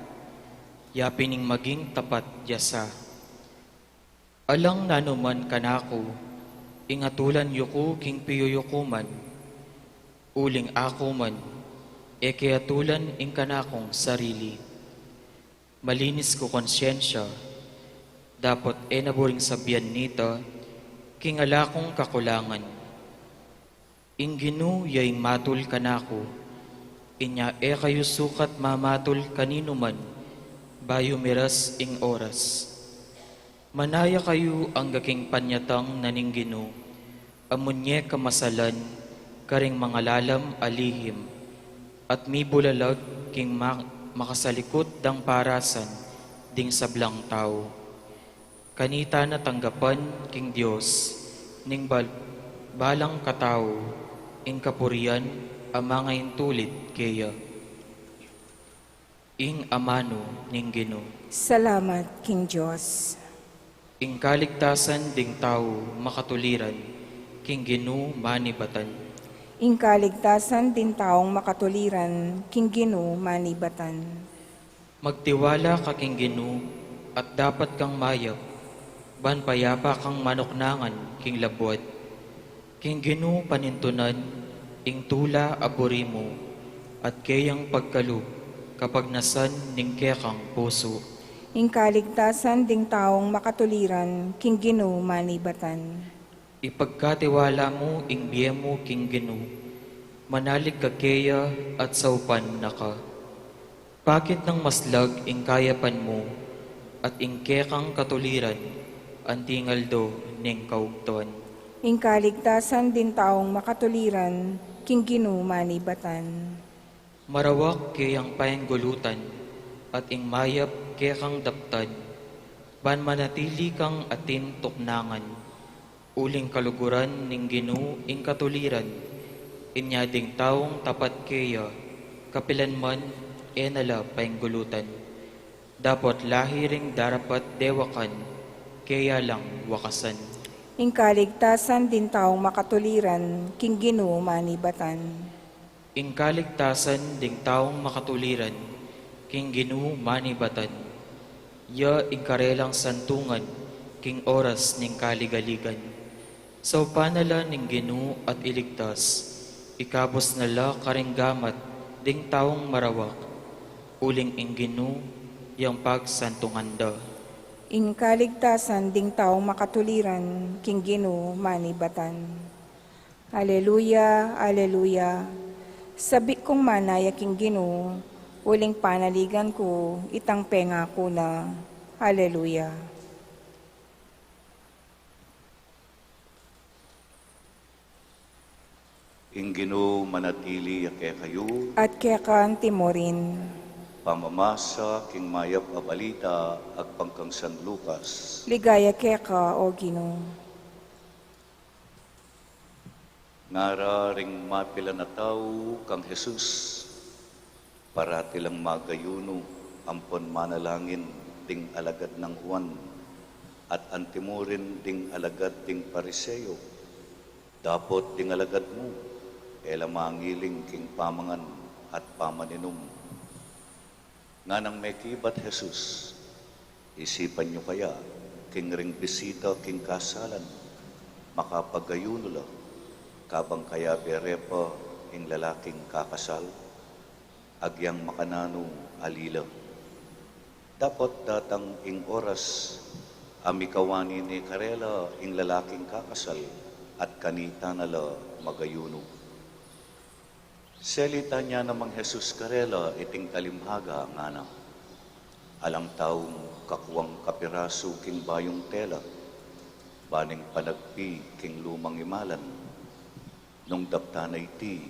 ya pin ing maging tapat ya sa. Alang nanu man kanaku, ing atulan yu ku king piyuyukuman, uling aku man, e ke atulan ing kanakung sarili. Malinis ku konsyensya, dapot e na buring sabian nita, king ala kung kakulangan. Ing Ginu ya ing matul kanaku, inya e kayu sukat mamatul kaninu man, bayu miras ing oras. Manaya kayu angga king panyatang na ning Ginu, a munye kamasalan karing mangalalam a lihim, at mibulalag king ma-, makasalikut dang parasan ding sablang tau. Kanita na tanggapan king Dios ning bal-, balang katau ing kapurian a mangaintulid keya. Ing amanu ning Ginu. Salamat king Dios. Ing kaligtasan ding tau makatuliran king Ginu manibatan. Ing kaligtasan ding taung makatuliran king Ginu manibatan. Magtiwala ka king Ginu, at dapat kang mayap, ban payapa kang manuknangan king labuad. King Ginu panintunan ing tula a buri mu, at keyang pagkalub kapagnasan ning kekang pusu. Ing kaligtasan ding taung makatuliran king Ginu manibatan. Ipagkatiwala mu ing bie mu king Ginu, manalig ka keya at saupan na ka. Pakit nang maslag ing kayapan mu, at ing kekang katuliran anting aldo ning kaugtuan. Ing kaligtasan ding taung makatuliran king Ginu manibatan. Marawak keyang painggulutan, at ing mayap kekang daptan, ban manatili kang atin tuknangan, uling kaluguran ning Ginu ing katuliran, inya ding taung tapat keya, kapilan man e na la painggulutan. Dapot lahi ring darapat dewakan, keya lang wakasan. Ing kaligtasan ding taung makatuliran, king Ginu manibatan. Ing kaligtasan ding taung makatuliran, king Ginu manibatan. Ya ing karelang santungan, king oras ning kaligaligan. Saupan na la ning Ginu at iligtas, ikabus na la karing gamat ding taung marawak, uling ing Ginu yang pagsantungan da. Ing kaligtasan ding taung makatuliran, king Ginu manibatan. Aleluya, aleluya. Sabik kung manaya king Ginu, uling panaligan ku, itang pengaku na. Aleluya. Ing Ginu manatili ya kekayu. At keka antimurin. Pamamasa king mayap a balita agpang kang San Lucas. Ligaya keka, O Ginu. Ngara ring mapilan a tau kang Jesus, parati lang magayunu ampon manalangin ding alagad nang Juan, at antimurin ding alagad ding Pariseo. Dapot ding alagad mu, e la mangiling king pamangan at pamaninum. Nganang mekibat Jesus, isipan yu kaya king ring bisita king kasalan, makapagayunu la, kabang kayabe re pa ing lalaking kakasal? Agyang makananu, ali la. Dapot datang ing oras a mikawani ne karela ing lalaking kakasal, at kanita na la magayunu. Selitan ya namang Jesus karela iting kalimhaga, ngana, alang taung kakuang kapirasu king bayung tela, ba ning panagpi king lumang imalan. Nung daptan na iti,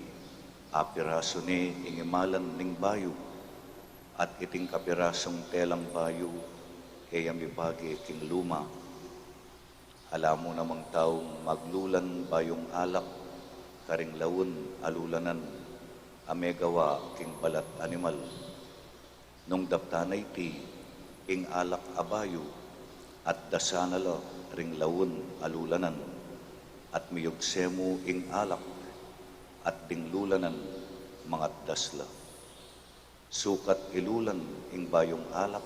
apirasu ne ing imalan ning bayu, at iting kapirasung telang bayu, e ya mibage king luma. Ala mu namang taung maglulan bayung alak karing laun a lulanan a megawa king balat animal. Nung daptan na iti, ing alak a bayu, at dasan na la ring laun a lulanan, at miyugse mu ing alak, at ding lulanan mangatdas la. Sukat ilulan ing bayung alak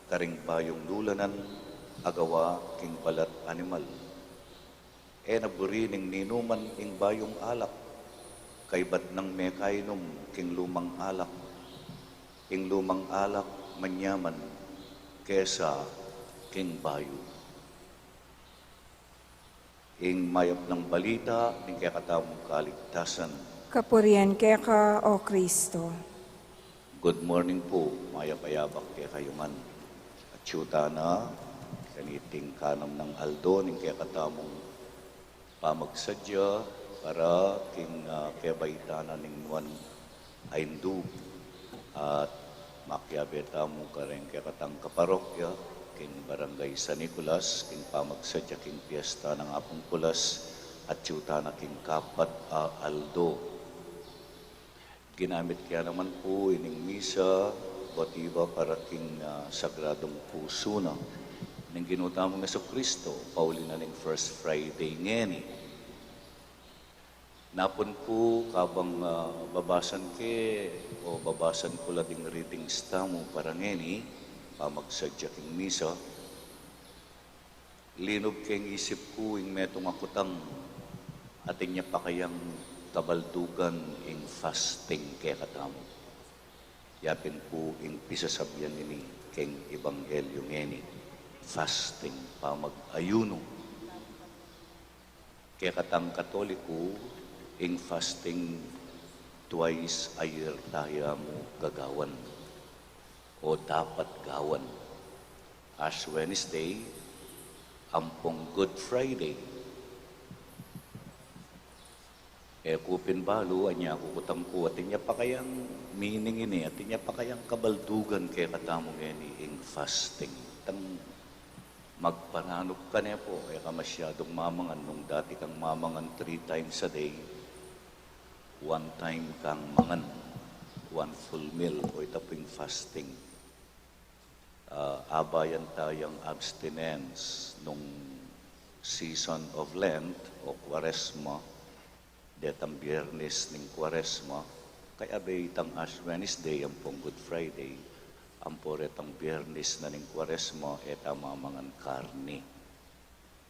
karing bayung lulanan a gawa king balat animal. E na buri ning ninuman ing bayung alak, kaybat nang mekainum king lumang alak. Ing lumang alak manyaman kesa king bayu. Ing mayap nang balita ning kekatamung kaligtasan. Kapurian keka, O Kristo. Good morning pu, mayap a yabak kekayu ngan. Atyu tana kaniting kanam nang aldo ning kekatamung pamagsadya para king, ah, kebaitan na ning nuan a Indu. At makiabe tamu kareng kekatang kaparokya king Barangay San Nicolas king pamagsadya king piesta nang Apung Kulas, atyu tana king kapat a aldo. Ginamit ke ya naman pu ining misa, votiva para king, ah, Sagradung Pusu na ning Ginu tamung Jesucristo, pauli na ning First Friday ngeni. Napun pu, kabang, ah, babasan ke o babasan ku la ding readings tamu para ngeni, pamagsadya king misa, linub keng isip ku ing metung a kutang, atin ya pakayang kabaldugan ing fasting kekatamu. Ya pin pu ing pisasabian ini keng ebanghelyu ngeni, fasting, pamag-ayunu. Kekatang Katoliku, ing fasting twice a year taya mu gagawan o dapat gawan. Ash Wednesday, ampong Good Friday. E ku pin balu, anya kukutang ku, atin ya pakayang meaning ini, atin ya pakayang kabaldugan kekatamu ngeni ing fasting. Tang magpananup ka ne pu, e ka masyadung mamangan, nung dati kang mamangan three times a day, one time kang mangan, one full meal, o ita pu ing fasting. Ah, abayan tayang abstinence nung season of Lent o Kuaresma, detang Biernes ning Kuaresma, kaya be itang Ash Wednesday ampong Good Friday, ampo retang Biernes na ning Kuaresma, e ta mamangan karni.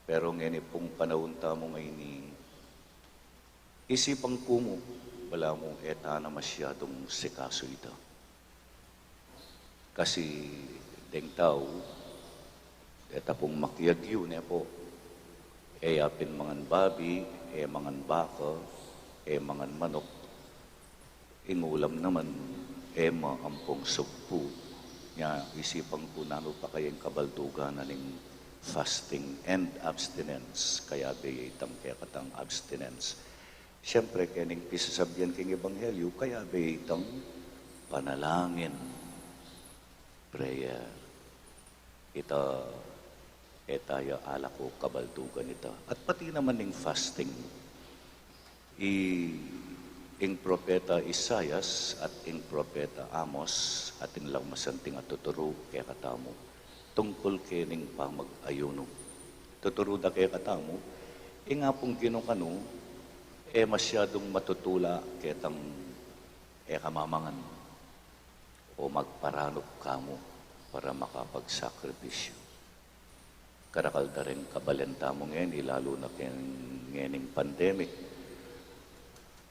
Pero ngeni pung panaun tamu ngeni, isipan ku mu, balamu e ta na masyadung sikasu ita. Kasi deng tau, e ta pung makiagyu, ne pu, e ya pin mangan babi, e mangan baka, e mangan manok, ing ulam naman, e ma ampong sugpu. Nya, isipan ku nanu pa kaya ing kabaldugan na ning fasting and abstinence, kaya be itang kekatang abstinence. Siyempre, keni ing pisasabian king Ebanghelyo, kaya be itang panalangin, prayer. Ita, e ta ya alako kabaldugan ita. At pati naman ing fasting, i, ing propeta Isaias at ing propeta Amos, atin lang masanting a tuturu kekatamu tungkul kening pamag-ayunu. Tuturu da kekatamu, ing Apung Ginu kanu, e masyadung matutula ketang e ka mamangan o magparanup kamu para makapagsakripisyu. Karakal da ring kabalen tamu ngeni, lalu na keng ngening pandemic.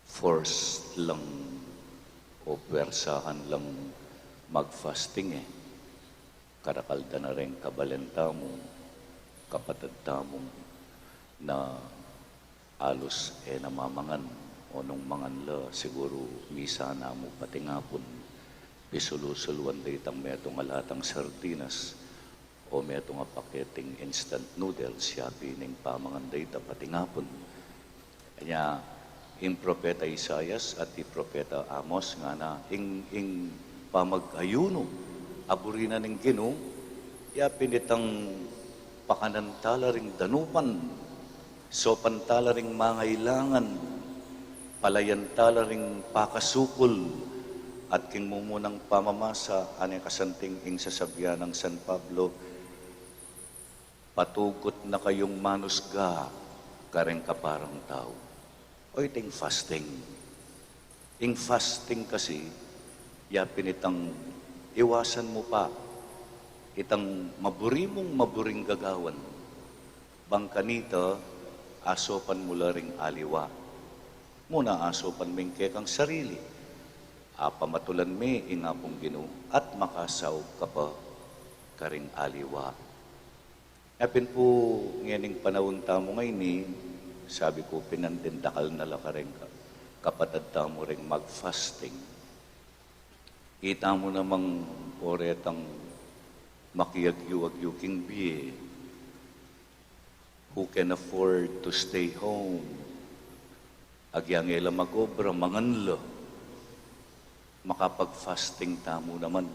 Forced lang o pwersahan lang mag-fasting e. Karakal da na ring kabalen tamu, kapatad tamu, na alus e na mamangan, o nung mangan la, siguru misa na mu patingapun. Pisulu-suluan da itang metung a latang sardinas o metung a paketing instant noodles, ya pin ing pamangan da ita patingapun. Nya, ing propeta Isaias at i propeta Amos ngana, ing, ing pamag-ayunu a buri na ning Ginu, ya pin itang pakanan tala ring danupan, saupan tala ring mangailangan, palayan tala ring pakasukul, at king mumunang pamamasa, ane kasanting ing sasabian nang San Pablo, patugut na kayung manusga kareng kaparang tau. O iting fasting. Ing fasting kasi, ya pin itang iwasan mu pa itang maburi mung maburing gagawan. Bang kanita, asaupan mu la ring aliwa. Muna asaupan me ing kekang sarili. Apamatulan me ing Apung Ginu at makasaup ka pa karing aliwa. Nya pin pu, ngening panaun tamu ngeni, sabi ku pin, andin dakal na la kareng ka-, kapatad tamu ring mag-fasting. Ita mu namang o retang makiagyu-agyu king bie, who can afford to stay home, agyang e la mag-obra, mangan la, makapag-fasting tamu naman.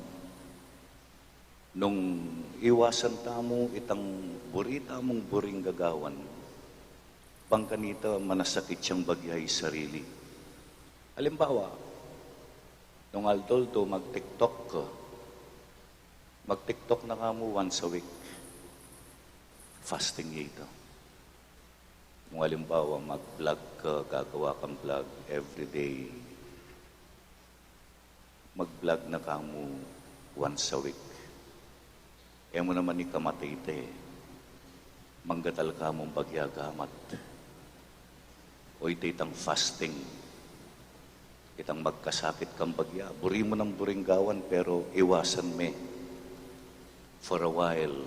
Nung iwasan tamu itang buri tamung buring gagawan, bang kanita manasakit yang bagya ing sarili. Alimbawa, nung aldo-aldo mag-TikTok ka, mag-TikTok na ka mu once a week. Fasting ya ita. Nung alimbawa, mag-vlog ka, gagawa kang vlog everyday. Mag-vlog na ka mu once a week. E mu naman ikamatete. Manggatal ka mung bagya gamat. O ita itang fasting. Itang magkasakit kang bagya. Buri mu nang buring gawan, pero iwasan me. For a while.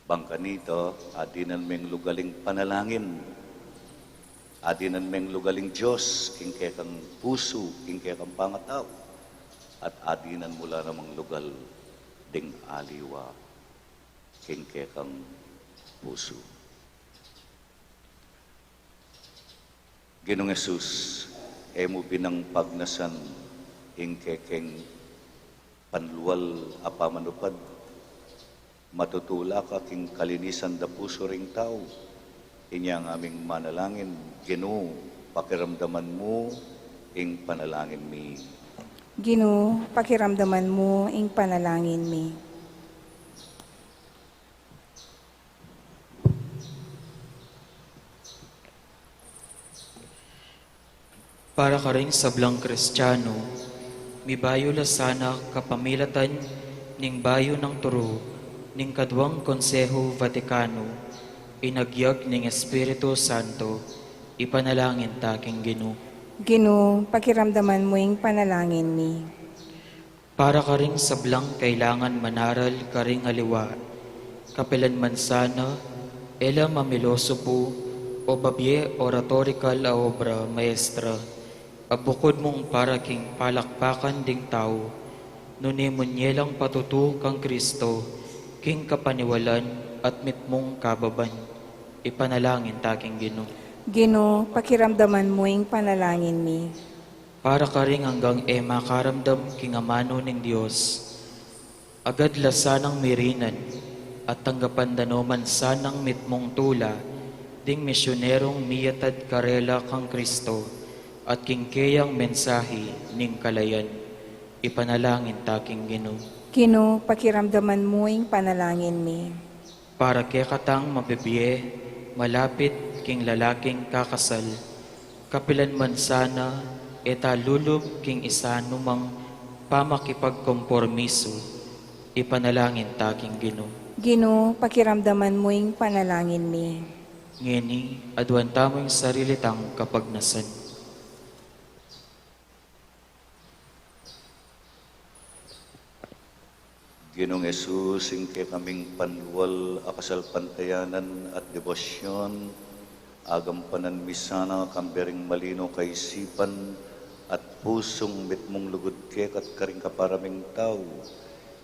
Bang kanita, adinan meng lugal ing panalangin. Adinan meng lugal ing Dios king kekang pusu, king kekang pangatau. At adinan mu la namang lugal ding aliwa king kekang pusu. Ginung Jesus, e mu binang pagnasan ing kekeng panlual a pamanupad. Matutula ka king kalinisan da pusu ring tau. Inya ngaming manalangin, Ginu, pakiramdaman mu ing panalangin mi. Ginu, pakiramdaman mu ing panalangin mi. Para karing sablang Kristiano, mibayu la sana kapamilatan ning bayu nang turu ning Kaduang Konseho Vatikano, inagyag ning Espiritu Santo, ipanalangin ta king Ginu. Ginu, pakiramdaman mu ing panalangin mi. Para karing sablang kailangan manaral karing aliwa, kapilan man sana e la mamilosopu o babie oratorikal a obra maestra, a bukud mung para king palakpakan ding tau, nune munye lang patutu kang Kristo, king kapaniwalan at mitmung kababan, ipanalangin ta king Ginu. Ginu, pakiramdaman mu ing panalangin mi. Para karing anggang e makaramdam king amanu ning Dios, agad la sanang mirinan at tanggapan da no man sanang mitmung tula ding misyunerung miyatad karela kang Kristo at king keyang mensahe ning kalayan, ipanalangin ta king Ginu. Ginu, pakiramdaman mu ing panalangin mi. Para kekatang mabibie, malapit king lalaking kakasal, kapilan man sana e ta lulub king isanumang pamakipagkompormisu, ipanalangin ta king Ginu. Ginu, pakiramdaman mu ing panalangin mi. Ngeni, aduan tamu ing sarili tang kapagnasan. Ginung Jesus, ing kekaming panual a kasalpantayanan at debosyon, agampanan mi sana kambe ring malino kaisipan at pusung mitmung lugud keka at karing kapara ming tau,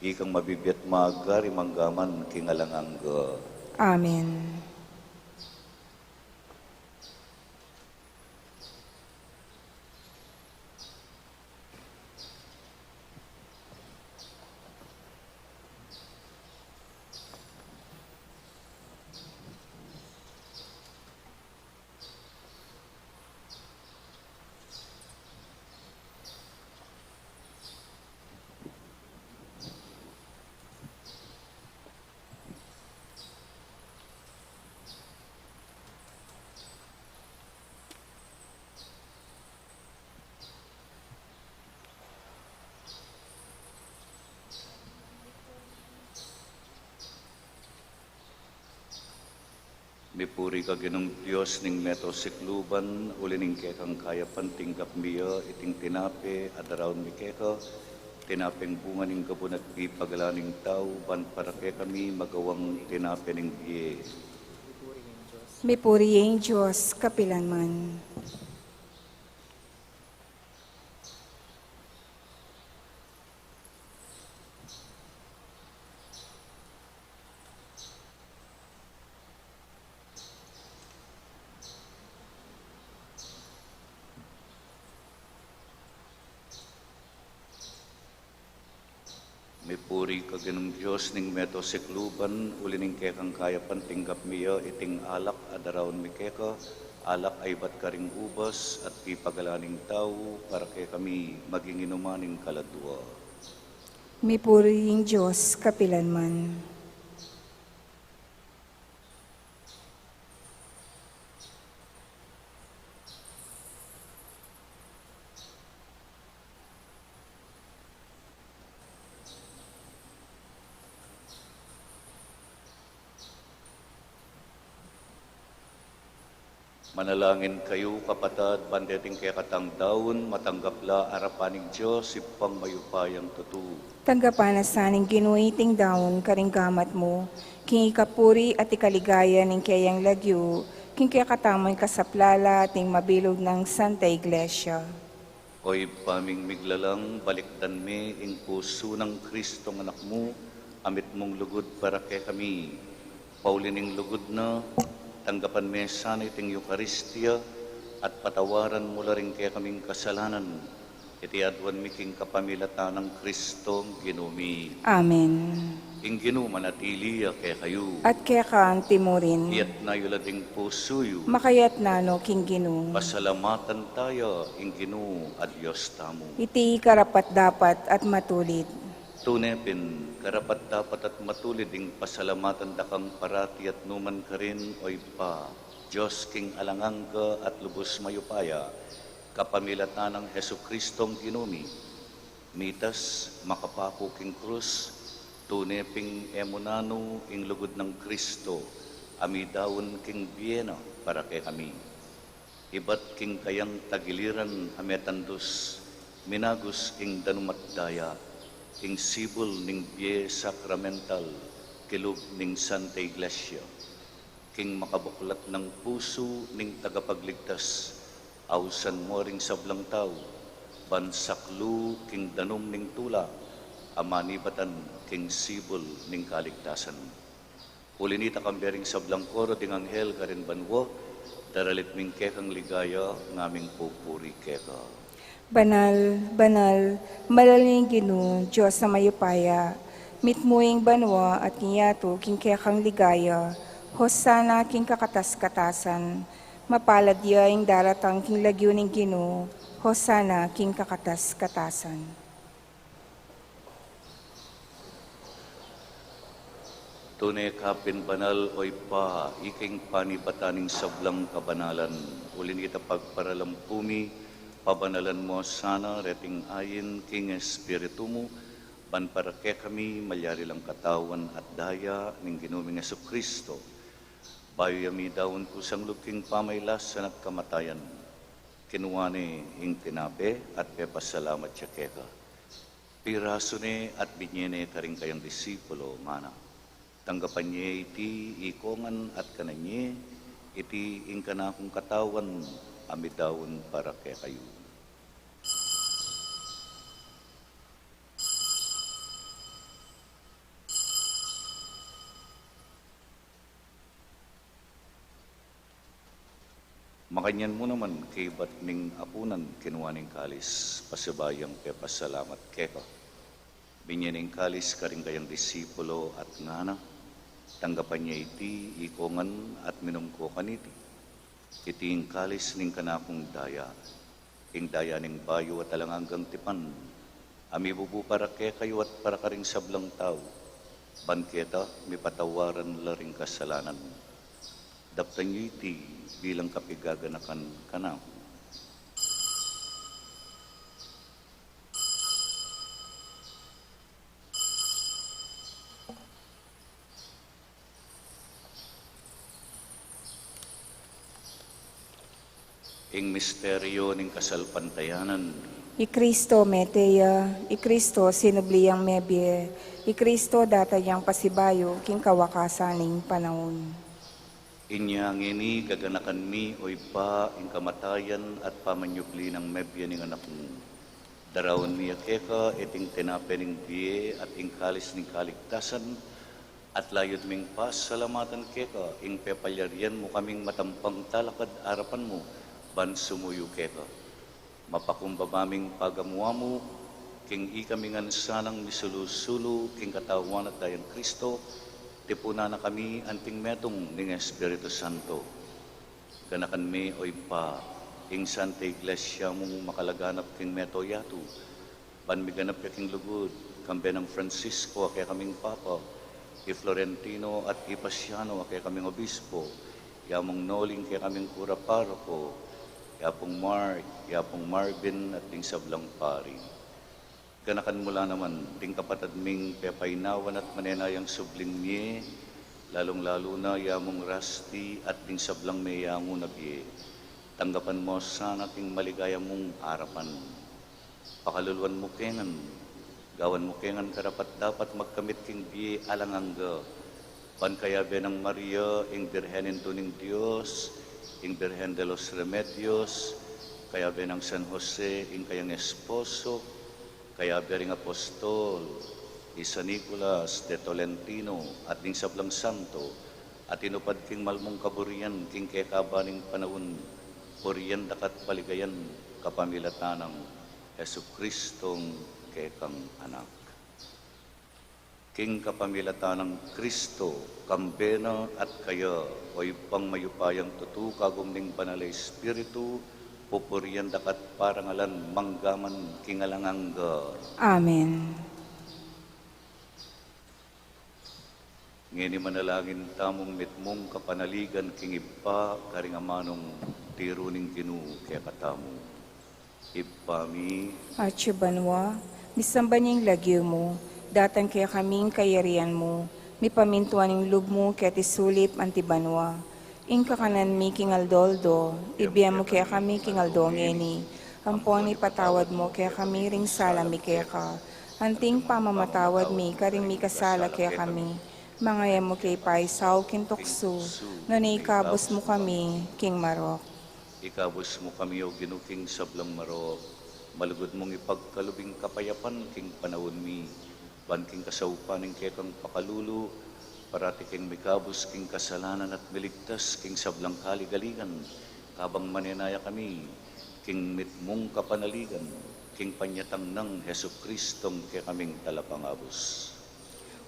ikang mabibie at magari mangga man king alang angga. Amen. Mipuri ka Ginung Dios ning meto sikluban, uli ning kekang kayapan tinggap mi ya iting tinape a daraun mi keka, tinapeng bunga ning gabun at pipagalan ning tau, ban para kekami magawang tinape ning bie. Mipuri ya ing Dios kapilan man. Mipuri ka Ginung Dios ning meto sikluban, uli ning kekang kayapan tinggap mi ya iting alak a daraun mi keka, alak a ibat karing ubas at pipagalan ning tau, para kekami maging inuman ning kaladua. Mipuri ing Dios kapilan man. Manalangin kayu, kapatad, ban deting kekatang daun matanggap la arapan ning Dios, Ibpang mayupayang tutu. Tanggapan na sa ning Ginu iting daun karing gamat mu, king ikapuri at ikaligaya ning keyang lagyu, king kekatamung kasaplalan at ning mabilug nang Santa Iglesia. O Ibpa ming miglalang, balikdan mi ing pusu nang Kristong Anak mu, a mitmung lugud para kekami. Pauli ning lugud na, tanggapan me sana iting Eukaristia, at patawaran mu la ring kekaming kasalanan. Iti aduan mi king kapamilatan nang Kristong Ginu mi. Amen. Ing Ginu manatili ya kekayu. At keka anti mu rin. Iyatas yu la ding pusu yu. Makayatas no king Ginu. Pasalamatan taya ing Ginu a Dios tamu. Iti karapat-dapat at matulid. Tune pin, karapat-dapat at matulid ing pasalamatan da kang parati at nukarin man, O Ibpa, Dios king alang angga at lubus mayupaya. Kapamilatan nang Jesucristong Ginu mi, mitas makapaku king krus, tune pin e mu nanu ing lugud nang Cristo a midaun king bie na para kekami. Ibat king kayang tagiliran a metandus, minagus ing danum at daya, ing sibul ning bie sakramental kilub ning Santa Iglesia. King makabuklat nang pusu ning tagapagligtas, ausan mo ring sablang tau, ban saklu king danum ning tula a manibatan king sibul ning kaligtasan. Uli nita, kambe ring sablang koro ding anghel karin banua, daralit mi ing kekang ligaya, ngaming pupuri keka. Banal, banal, banal ing Ginu, Dios a mayupaya. Mitmu ing banua at ing yatu king kekang ligaya. Hosana king kakatas-katasan. Mapalad ya ing daratang king lagyu ning Ginu. Hosana king kakatas-katasan. Tune ka pin banal, o Ibpa, ika ing panibatan ning sablang kabanalan. Uli nita, pagparalampu mi, pabanalan mo sana reting ain king Espiritu mu, ban para kekami malyari lang katawan at daya ning Ginu ming Jesucristo. Bayu ya midaun kusang lub king pamailasan at kamatayan, kinua ne ing tinape at pepasalamat ya keka. Pirasu ne at binye ne karing kayang disipulo, ngana: Tanggapan ye iti ikongan at kanan ye, iti ing kanakung katawan a midaun para kekayu. Makanyan mu naman, kaybat ning apunan, kinua ne ing kalis, pasibayu yang pepasalamat keka. Binye ne ing kalis karing kayang disipulo at ngana: Tanggapan ye iti ikongan at minum ko kaniti. Iti ing kalis ning kanakung daya, ing daya ning bayu at alang anggang tipan, a mibubu para kekayu at para karing sablang tau, ban keta mipatawaran la ring kasalanan. Daptan yu iti bilang kapigaganakan kanaku. Ing misteryu ning kasalpantayanan. I Kristo mete ya, i Kristo sinubli yang mebie, i Kristo datang yang pasibayu king kawakasan ning panaun. Inya ngeni gaganakan mi, o Ibpa, ing kamatayan at pamanyubli nang mebie ning Anak mu. Daraun mi ya keka iting tinape ning bie at ing kalis ning kaligtasan, at layud ming pasalamatan keka ing pepalyarian mu kaming matampang talakad arapan mu ban sumuyu keka. Mapakumbaba ming pagamu-amu, king ikami ngan sanang misulu-sulu king katawan at dayang Kristo, tipunan na kami anting metung ning Espiritu Santo. Ganakan me, o Ibpa, ing Santa Iglesia mung makalaganap king mabilug a yatu, ban miganap ya king lugud, kambe nang Francisco a kekaming Papa, i Florentino at i Pasiano a kekaming Obispo, i Among Noling kekaming Kura Paroko, i Apung Mark, i Apung Marvin at ding sablang pari. Ganakan mu la naman ding kapatad ming pepainawan at manenayang subling mie, lalung-lalu na i Among Rusty at ding sablang meyangu na bie. Tanggapan mo sana king maligaya mung arapan. Pakaluluan mu ke ngan, gawan mu ke ngan karapat-dapat magkamit king bie alang angga. Ban kayabe nang Maria, ing Birhen Indu ning Dios, ing Birhen de los Remedios, kayabe nang San Jose, ing kayang esposo, kayabe ring apostol, i San Nicolas de Tolentino, at ding sablang santo, a tinupad king malmung kaburian king kekaba ning panaun, purian da ka at paligayan, kapamilatan nang Jesucristong kekang Anak. King kapamilatan nang Kristo, kambe na at kaya, o Ibpang mayupayang tutu, kagum ning Banal a Espiritu, pupurian da ka at parangalan mangga man king alang angga. Amen. Ngeni manalangin tamung mitmung kapanaligan king Ibpa, karing amanung tiru ning Ginu kekatamu. Ibpa mi, atsu ka banua, misamban ya ing lagyu mu, datang kekami ing kayarian mu, mipamintuan ing lub mu keti sulip anti banua. Ing kakanan mi king aldo-aldo, ibie mu kekami king aldo ngeni, ampon ipatawad mu kekami ring sala mi keka, anti ing pamamatawad mi karing mikasala kekami. Manga e mu ke paisaul king tuksu, nune ikabus mu kami king marok. Ikabus mu kami, O Ginu, king sablang marok, malugud mung ipagkalub ing kapayapan king panaun mi, ban king kasaupan ning kekang pakalulu, parati keng mikabus king kasalanan at miligtas king sablang kaligaligan, kabang manenaya kami king mitmung kapanaligan, king panyatang nang Jesucristong kekaming Talapangabus.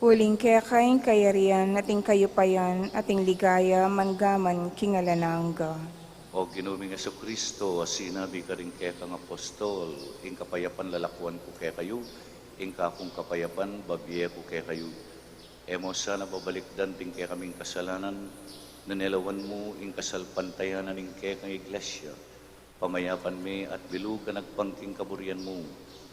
Uling keka ing kayarian, at ing kayupayan, at ing ligaya, mangga man king alang angga. O Ginu ming Jesucristo, a sinabi karing kekang apostol, ing kapayapan lalakuan ku kekayu, ing kakung kapayapan babie ku kekayu. E mu sana babalikdan ding kekaming kasalanan, nune lawan mu ing kasalpantayanan ning kekang iglesia, pamayapan me at bilug a agpang king kaburian mu,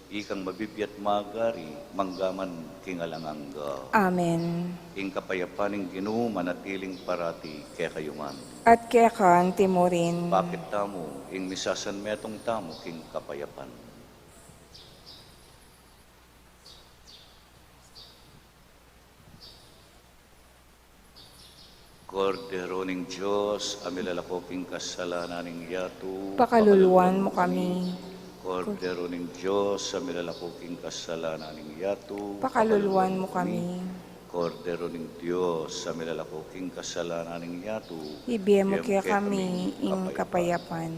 ikang mabibie at magari, mangga man king alang angga. Amen. Ing kapayapan ning Ginu manatiling parati kekayu ngan. At keka anti murin. Pakit tamu ing misasanmetung tamu king kapayapan. Kordero ning Dios, a milalako king kasalanan ning yatu, pakaluluan mu kami. Kordero ning Dios, a milalako king kasalanan ning yatu, pakaluluan mu kami. Kordero ning Dios, a milalako king kasalanan ning yatu, ibie mu kekami ing kapayapan.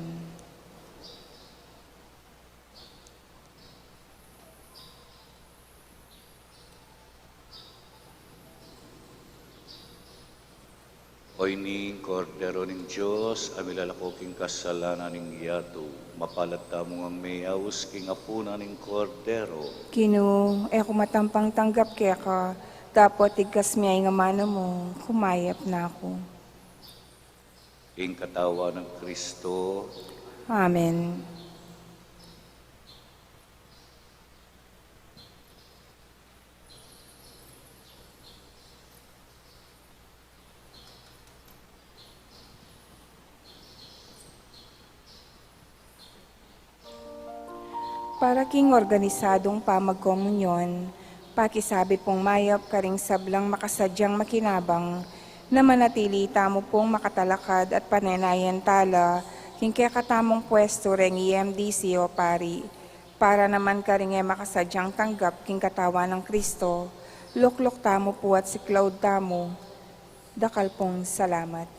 Oyni ing Kordero ning Dios, a milalako king kasalanan ning yatu. Mapalad tamu ngang meyaus king apunan ning Kordero. Ginu, e ku matampang tanggap keka, dapot igkas me ing amanu mu, kumayap na ku. Ing katawan nang Kristo. Amen. Para king organisadung pamagkomunyon, pakisabi pung mayap karing sablang makasadyang makinabang, na manatili tamu pung makatalakad at panenayan tala king kekatamung puestu reng E M D C o pari, para naman karing e makasadyang tanggap king katawan nang Kristo, lukluk tamu pu at siklaud tamu. Dakal pung salamat.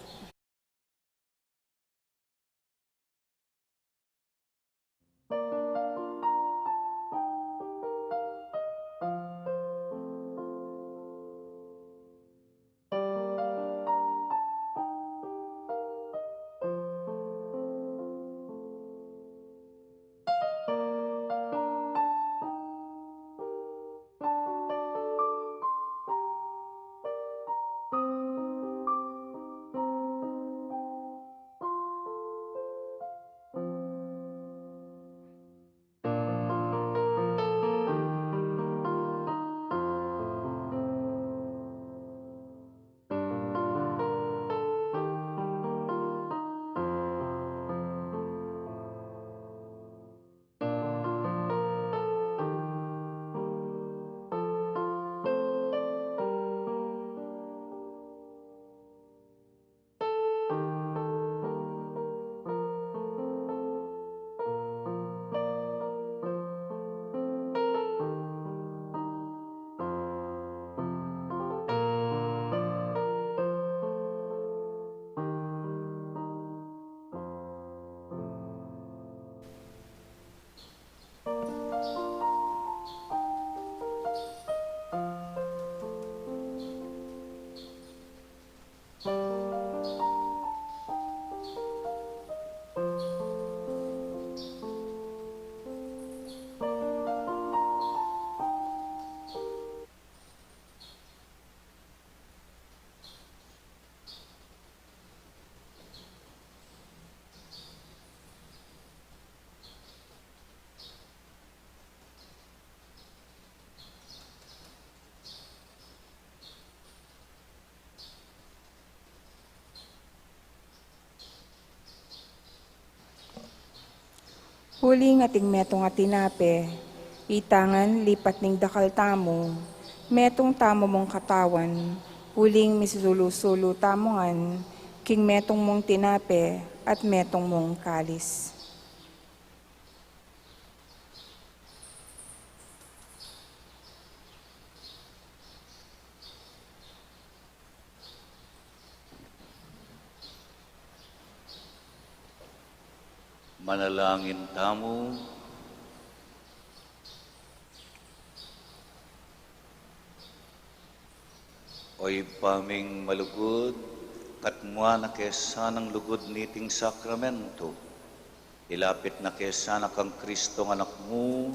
Uling ating metung a tinape, ita ngan lipat ning dakal tamu, metung tamu mung katawan, uling misulu-sulu tamu ngan, king metung mung tinape at metung mung kalis. Manalangin tamu. O Ibpa ming malugud, katmuan na ke sanang lugud niting sakramento. Ilapit na ke sana kang Kristong Anak mu,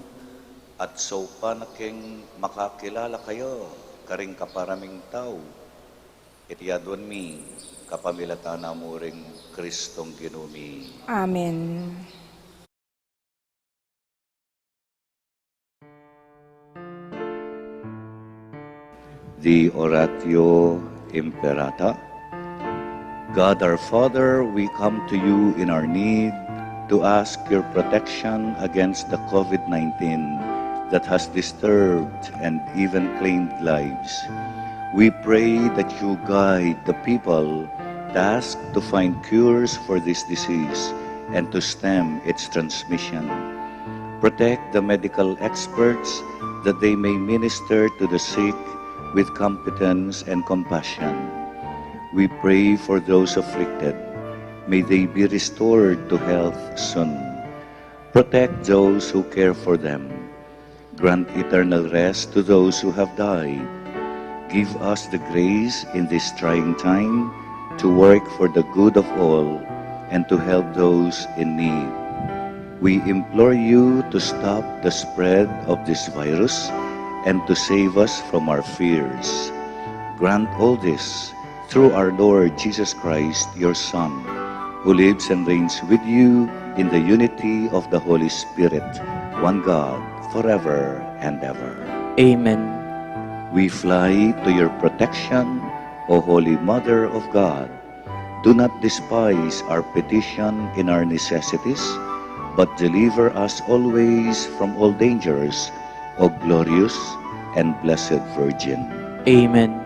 at saupan na keng makakilala kaya karing kapara ming tau. Iti aduan mi, kapamilatan na mu ring Kristong Ginu mi. Amen. The Oratio Imperata. God our Father, we come to you in our need to ask your protection against the COVID nineteen that has disturbed and even claimed lives. We pray that you guide the people tasked to find cures for this disease and to stem its transmission. Protect the medical experts that they may minister to the sick with competence and compassion. We pray for those afflicted. May they be restored to health soon. Protect those who care for them. Grant eternal rest to those who have died. Give us the grace in this trying time to work for the good of all and to help those in need. We implore you to stop the spread of this virus and to save us from our fears. Grant all this through our Lord Jesus Christ, your Son, who lives and reigns with you in the unity of the Holy Spirit, one God, forever and ever. Amen. We fly to your protection, O Holy Mother of God. Do not despise our petition in our necessities, but deliver us always from all dangers, O glorious and blessed Virgin. Amen.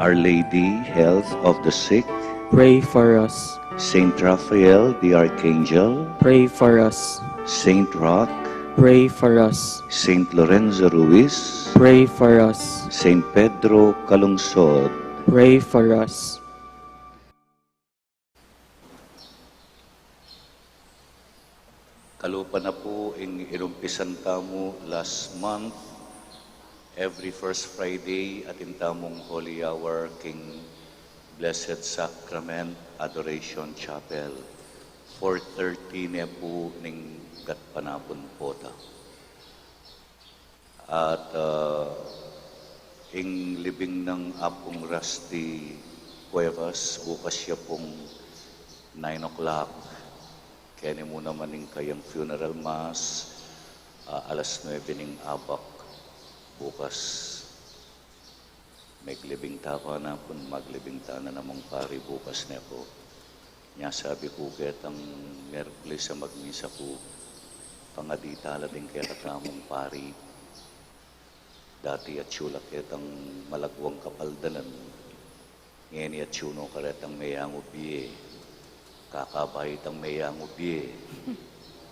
Our Lady, health of the sick, pray for us. Saint Raphael the Archangel, pray for us. Saint Roch, pray for us. Saint Lorenzo Ruiz, pray for us. Saint Pedro Calungsod, pray for us. Kalupa na pu ing inumpisan tamu last month, every first Friday atin tamung Holy Hour king Blessed Sacrament Adoration Chapel, four thirty ne pu ning gatpanapun pota. At, ah, ing libing nang Apung Rusty Cuevas, bukas ya pung nine o'clock. Keni mu naman ing kayang funeral mass, ah, alas nuebe ning abak bukas. Meglibing ta kanapun, maglibing ta na namang pari bukas ne pu. Nya sabi ku ketang Miyerkules a magmisa ku, pangadi ta la ding kekatamung pari. Dati atsu la ketang malagwang kapaldanan. Ngeni atsu no karetang meyangu bie. Kakabai tang meyangu bie.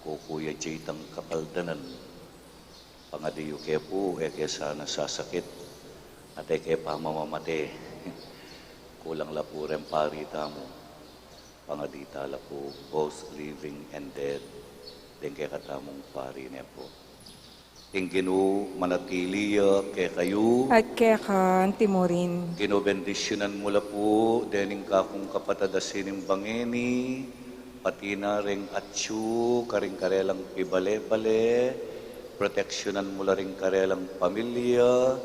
Kukuya J tang kapaldanan. Pangadi yu ke pu, e ke sana sasakit, at e ke pa mamamate. Kulang la pu reng pari tamu. Pangadi ta la pu, both living and dead, deng kekatamung pari ne pu. Ing Ginu manatili ya kekayu. At keka anti mu rin. Ginu bendisyunan mu la pu dening kakung kapatad a sinimba ngeni, pati na ring atsu karing karelang pibale-bale, proteksyunan mu la ring karelang pamilya,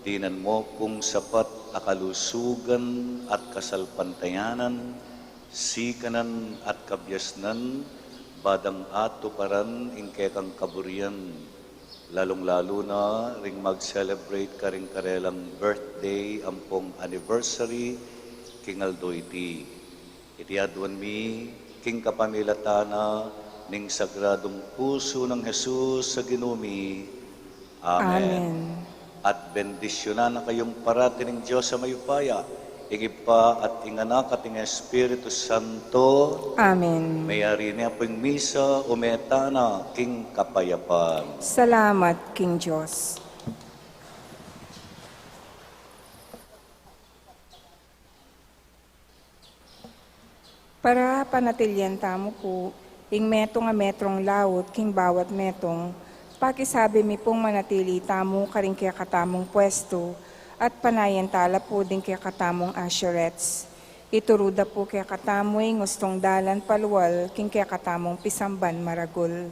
dinan mu kung sapat a kalusugan at kasalpantayanan, sikanan at kabiasnan, badang atuparan ing kekang kaburian, lalung-lalu na ring mag-celebrate karing karelang birthday ampong anniversary king aldo iti. Iti aduan mi king kapamilatan na Ning Sagradung Pusu nang Jesus a Ginu mi. Amen. Amen. At bendisyunan na kayung parati ning Dios a mayupaya, ing Ibpa at ing Anak at ing Espiritu Santo. Amen. Mayari ne pu ing misa, ume tana king kapayapan. Salamat king Dios. Para panatilyan tamu pu ing metung a metrung laut king bawat metung, pakisabi mi pung manatili tamu karing kekatamung pwestu at panayan tala pu ding kekatamung usherettes. Ituru da pu kekatamu ing ustung dalan palual king kekatamung pisamban maragul.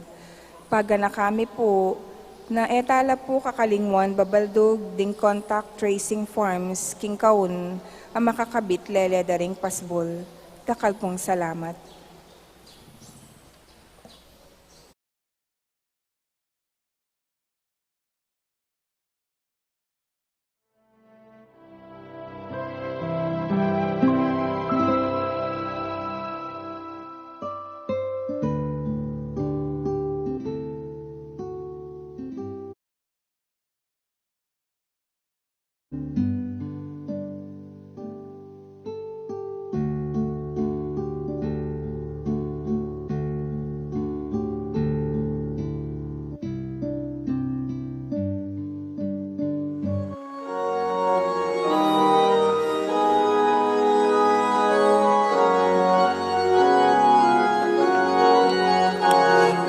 Paganaka mi pu na e tala pu kakalingwan babaldug ding contact tracing forms king kaun a makakabit lele da ring pasbul. Dakal pung salamat.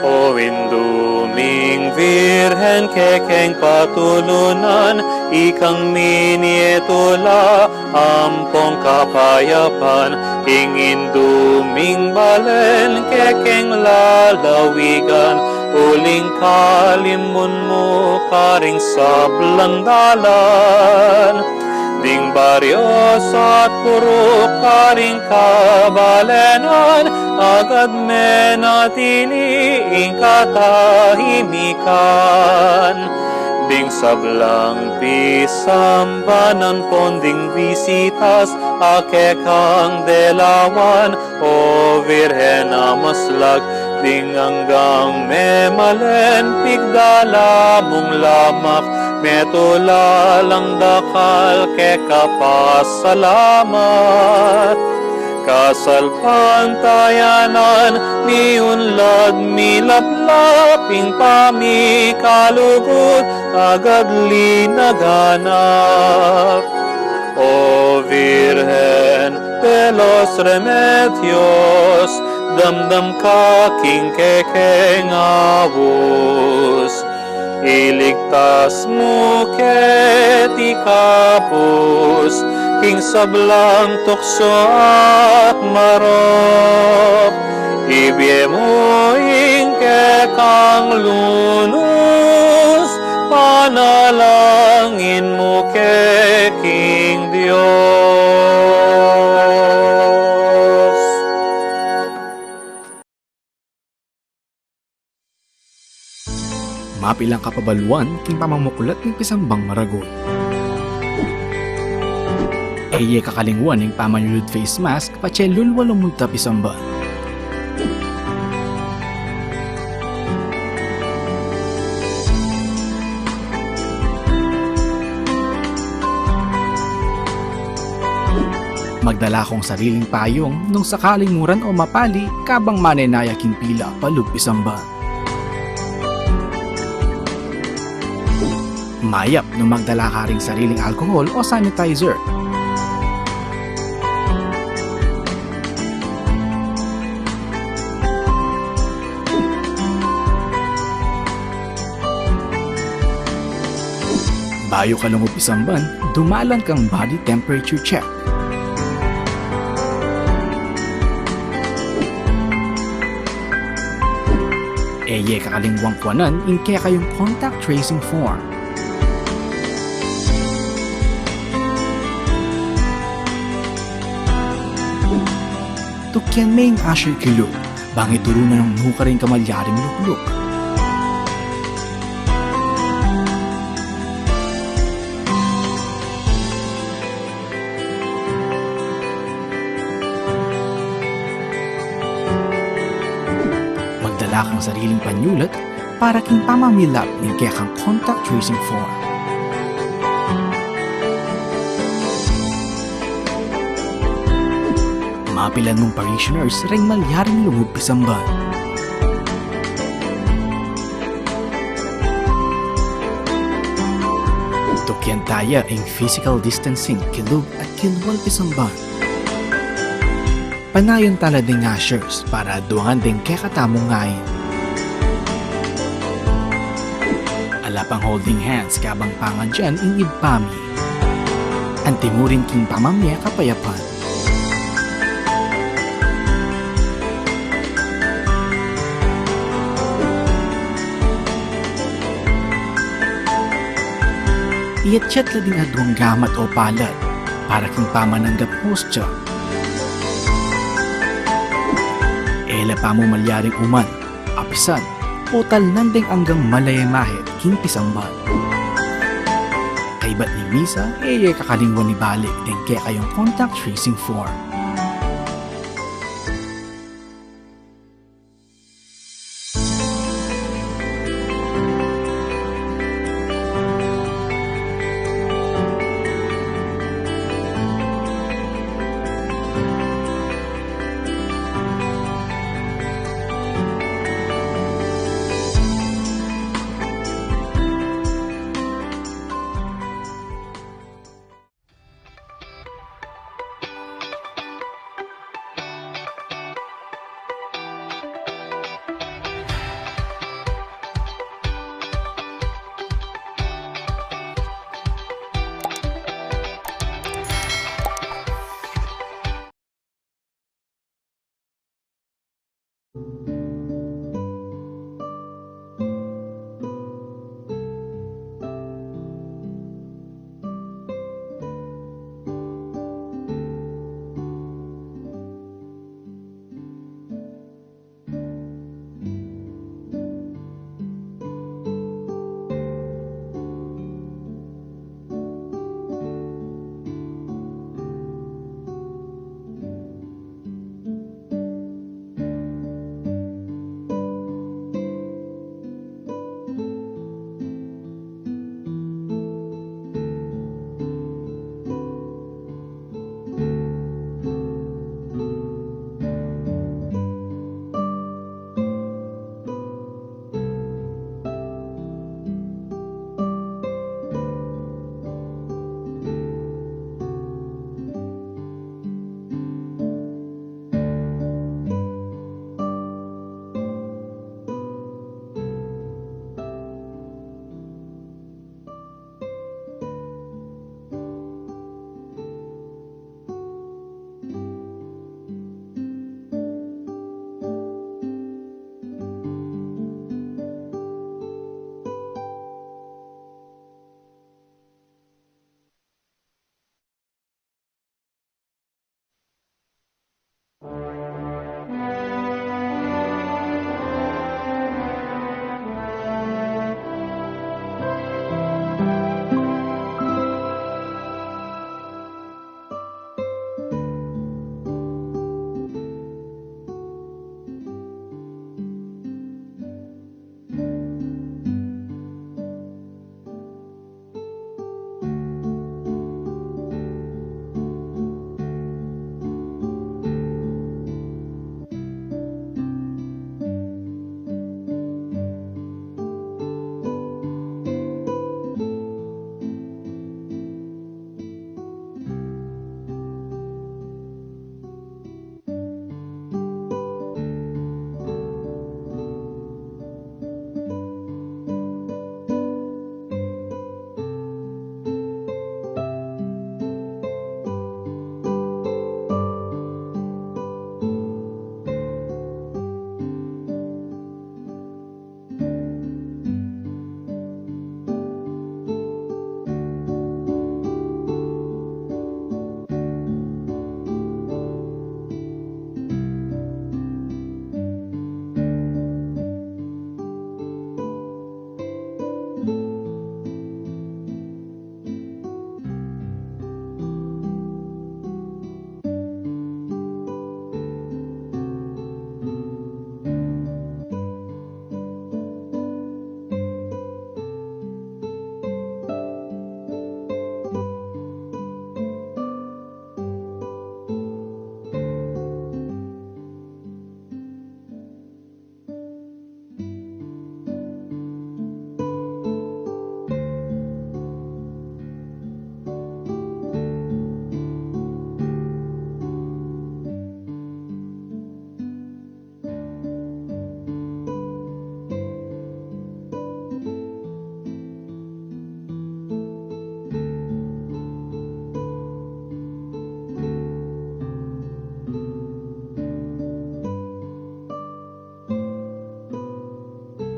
O Indu ming Virgen, kekeng patulunan, ikang minie tula ampong kapayapan, ing Indu ming balen kekeng lalawigan, uling kalimun mu karing sablang dalan. Ding baryo at purok karing kabalenan, agad menatili ing katahimikan. Ding sablang pisamban ampon ding bisitas a kekang delawan, O Virgen a maslag, ding anggang memalen pigdala mung lamak, metula lang dakal keka pasalamat. Kasalpantayanan, miunlad milaplap ing pamikalugud, agad linaganap. O Virgen de los Remedios, damdam ka king kekeng aus. Iligtas mu ke, ikabus king sablang tuksu at marok. Ibie mu ing kekang lunus, panalangin mu ke king Dios. Mapilang kapabaluan king pamamuklat ning pisambang maragul. E ye kakalingwan ing pamanyulud face mask patse lulwa lumunta pisamban. Magdala kong sariling payung nung sakaling muran o mapali kabang manenaya king pila palub pisamban. Mayap nung magdala ka ring sariling alcohol o sanitizer. Bayu ka lungub pisamban, dumalan kang body temperature check. E ye kakalingwang kuanan ing kekayung contact tracing form. Tukian me ing usher kilub, bang ituru na nung nukarin kamalyaring lukluk. Magdala kang sariling panyulat para king pamamilap ning kekang contact tracing form. Mapilan mung parishioners reng malyaring lungub pisamban. Tukyan taya ing physical distancing kilub at kilwal pisamban. Panayan tala ding ushers para aduangan deng kekatamung ngain. Ala pang holding hands kabang pangadyan ing Ibpa mi. Antimurin king pamamye kapayapan. Iyatyat la ding aduang gamat o palad para king pamananggap hostya. E la pamumalyaring uman, apisan, o talnan deng anggang malaya mahit king pisamban. Kaybat ning misa, e ye kakalingwan ibalik deng kekayung contact tracing form.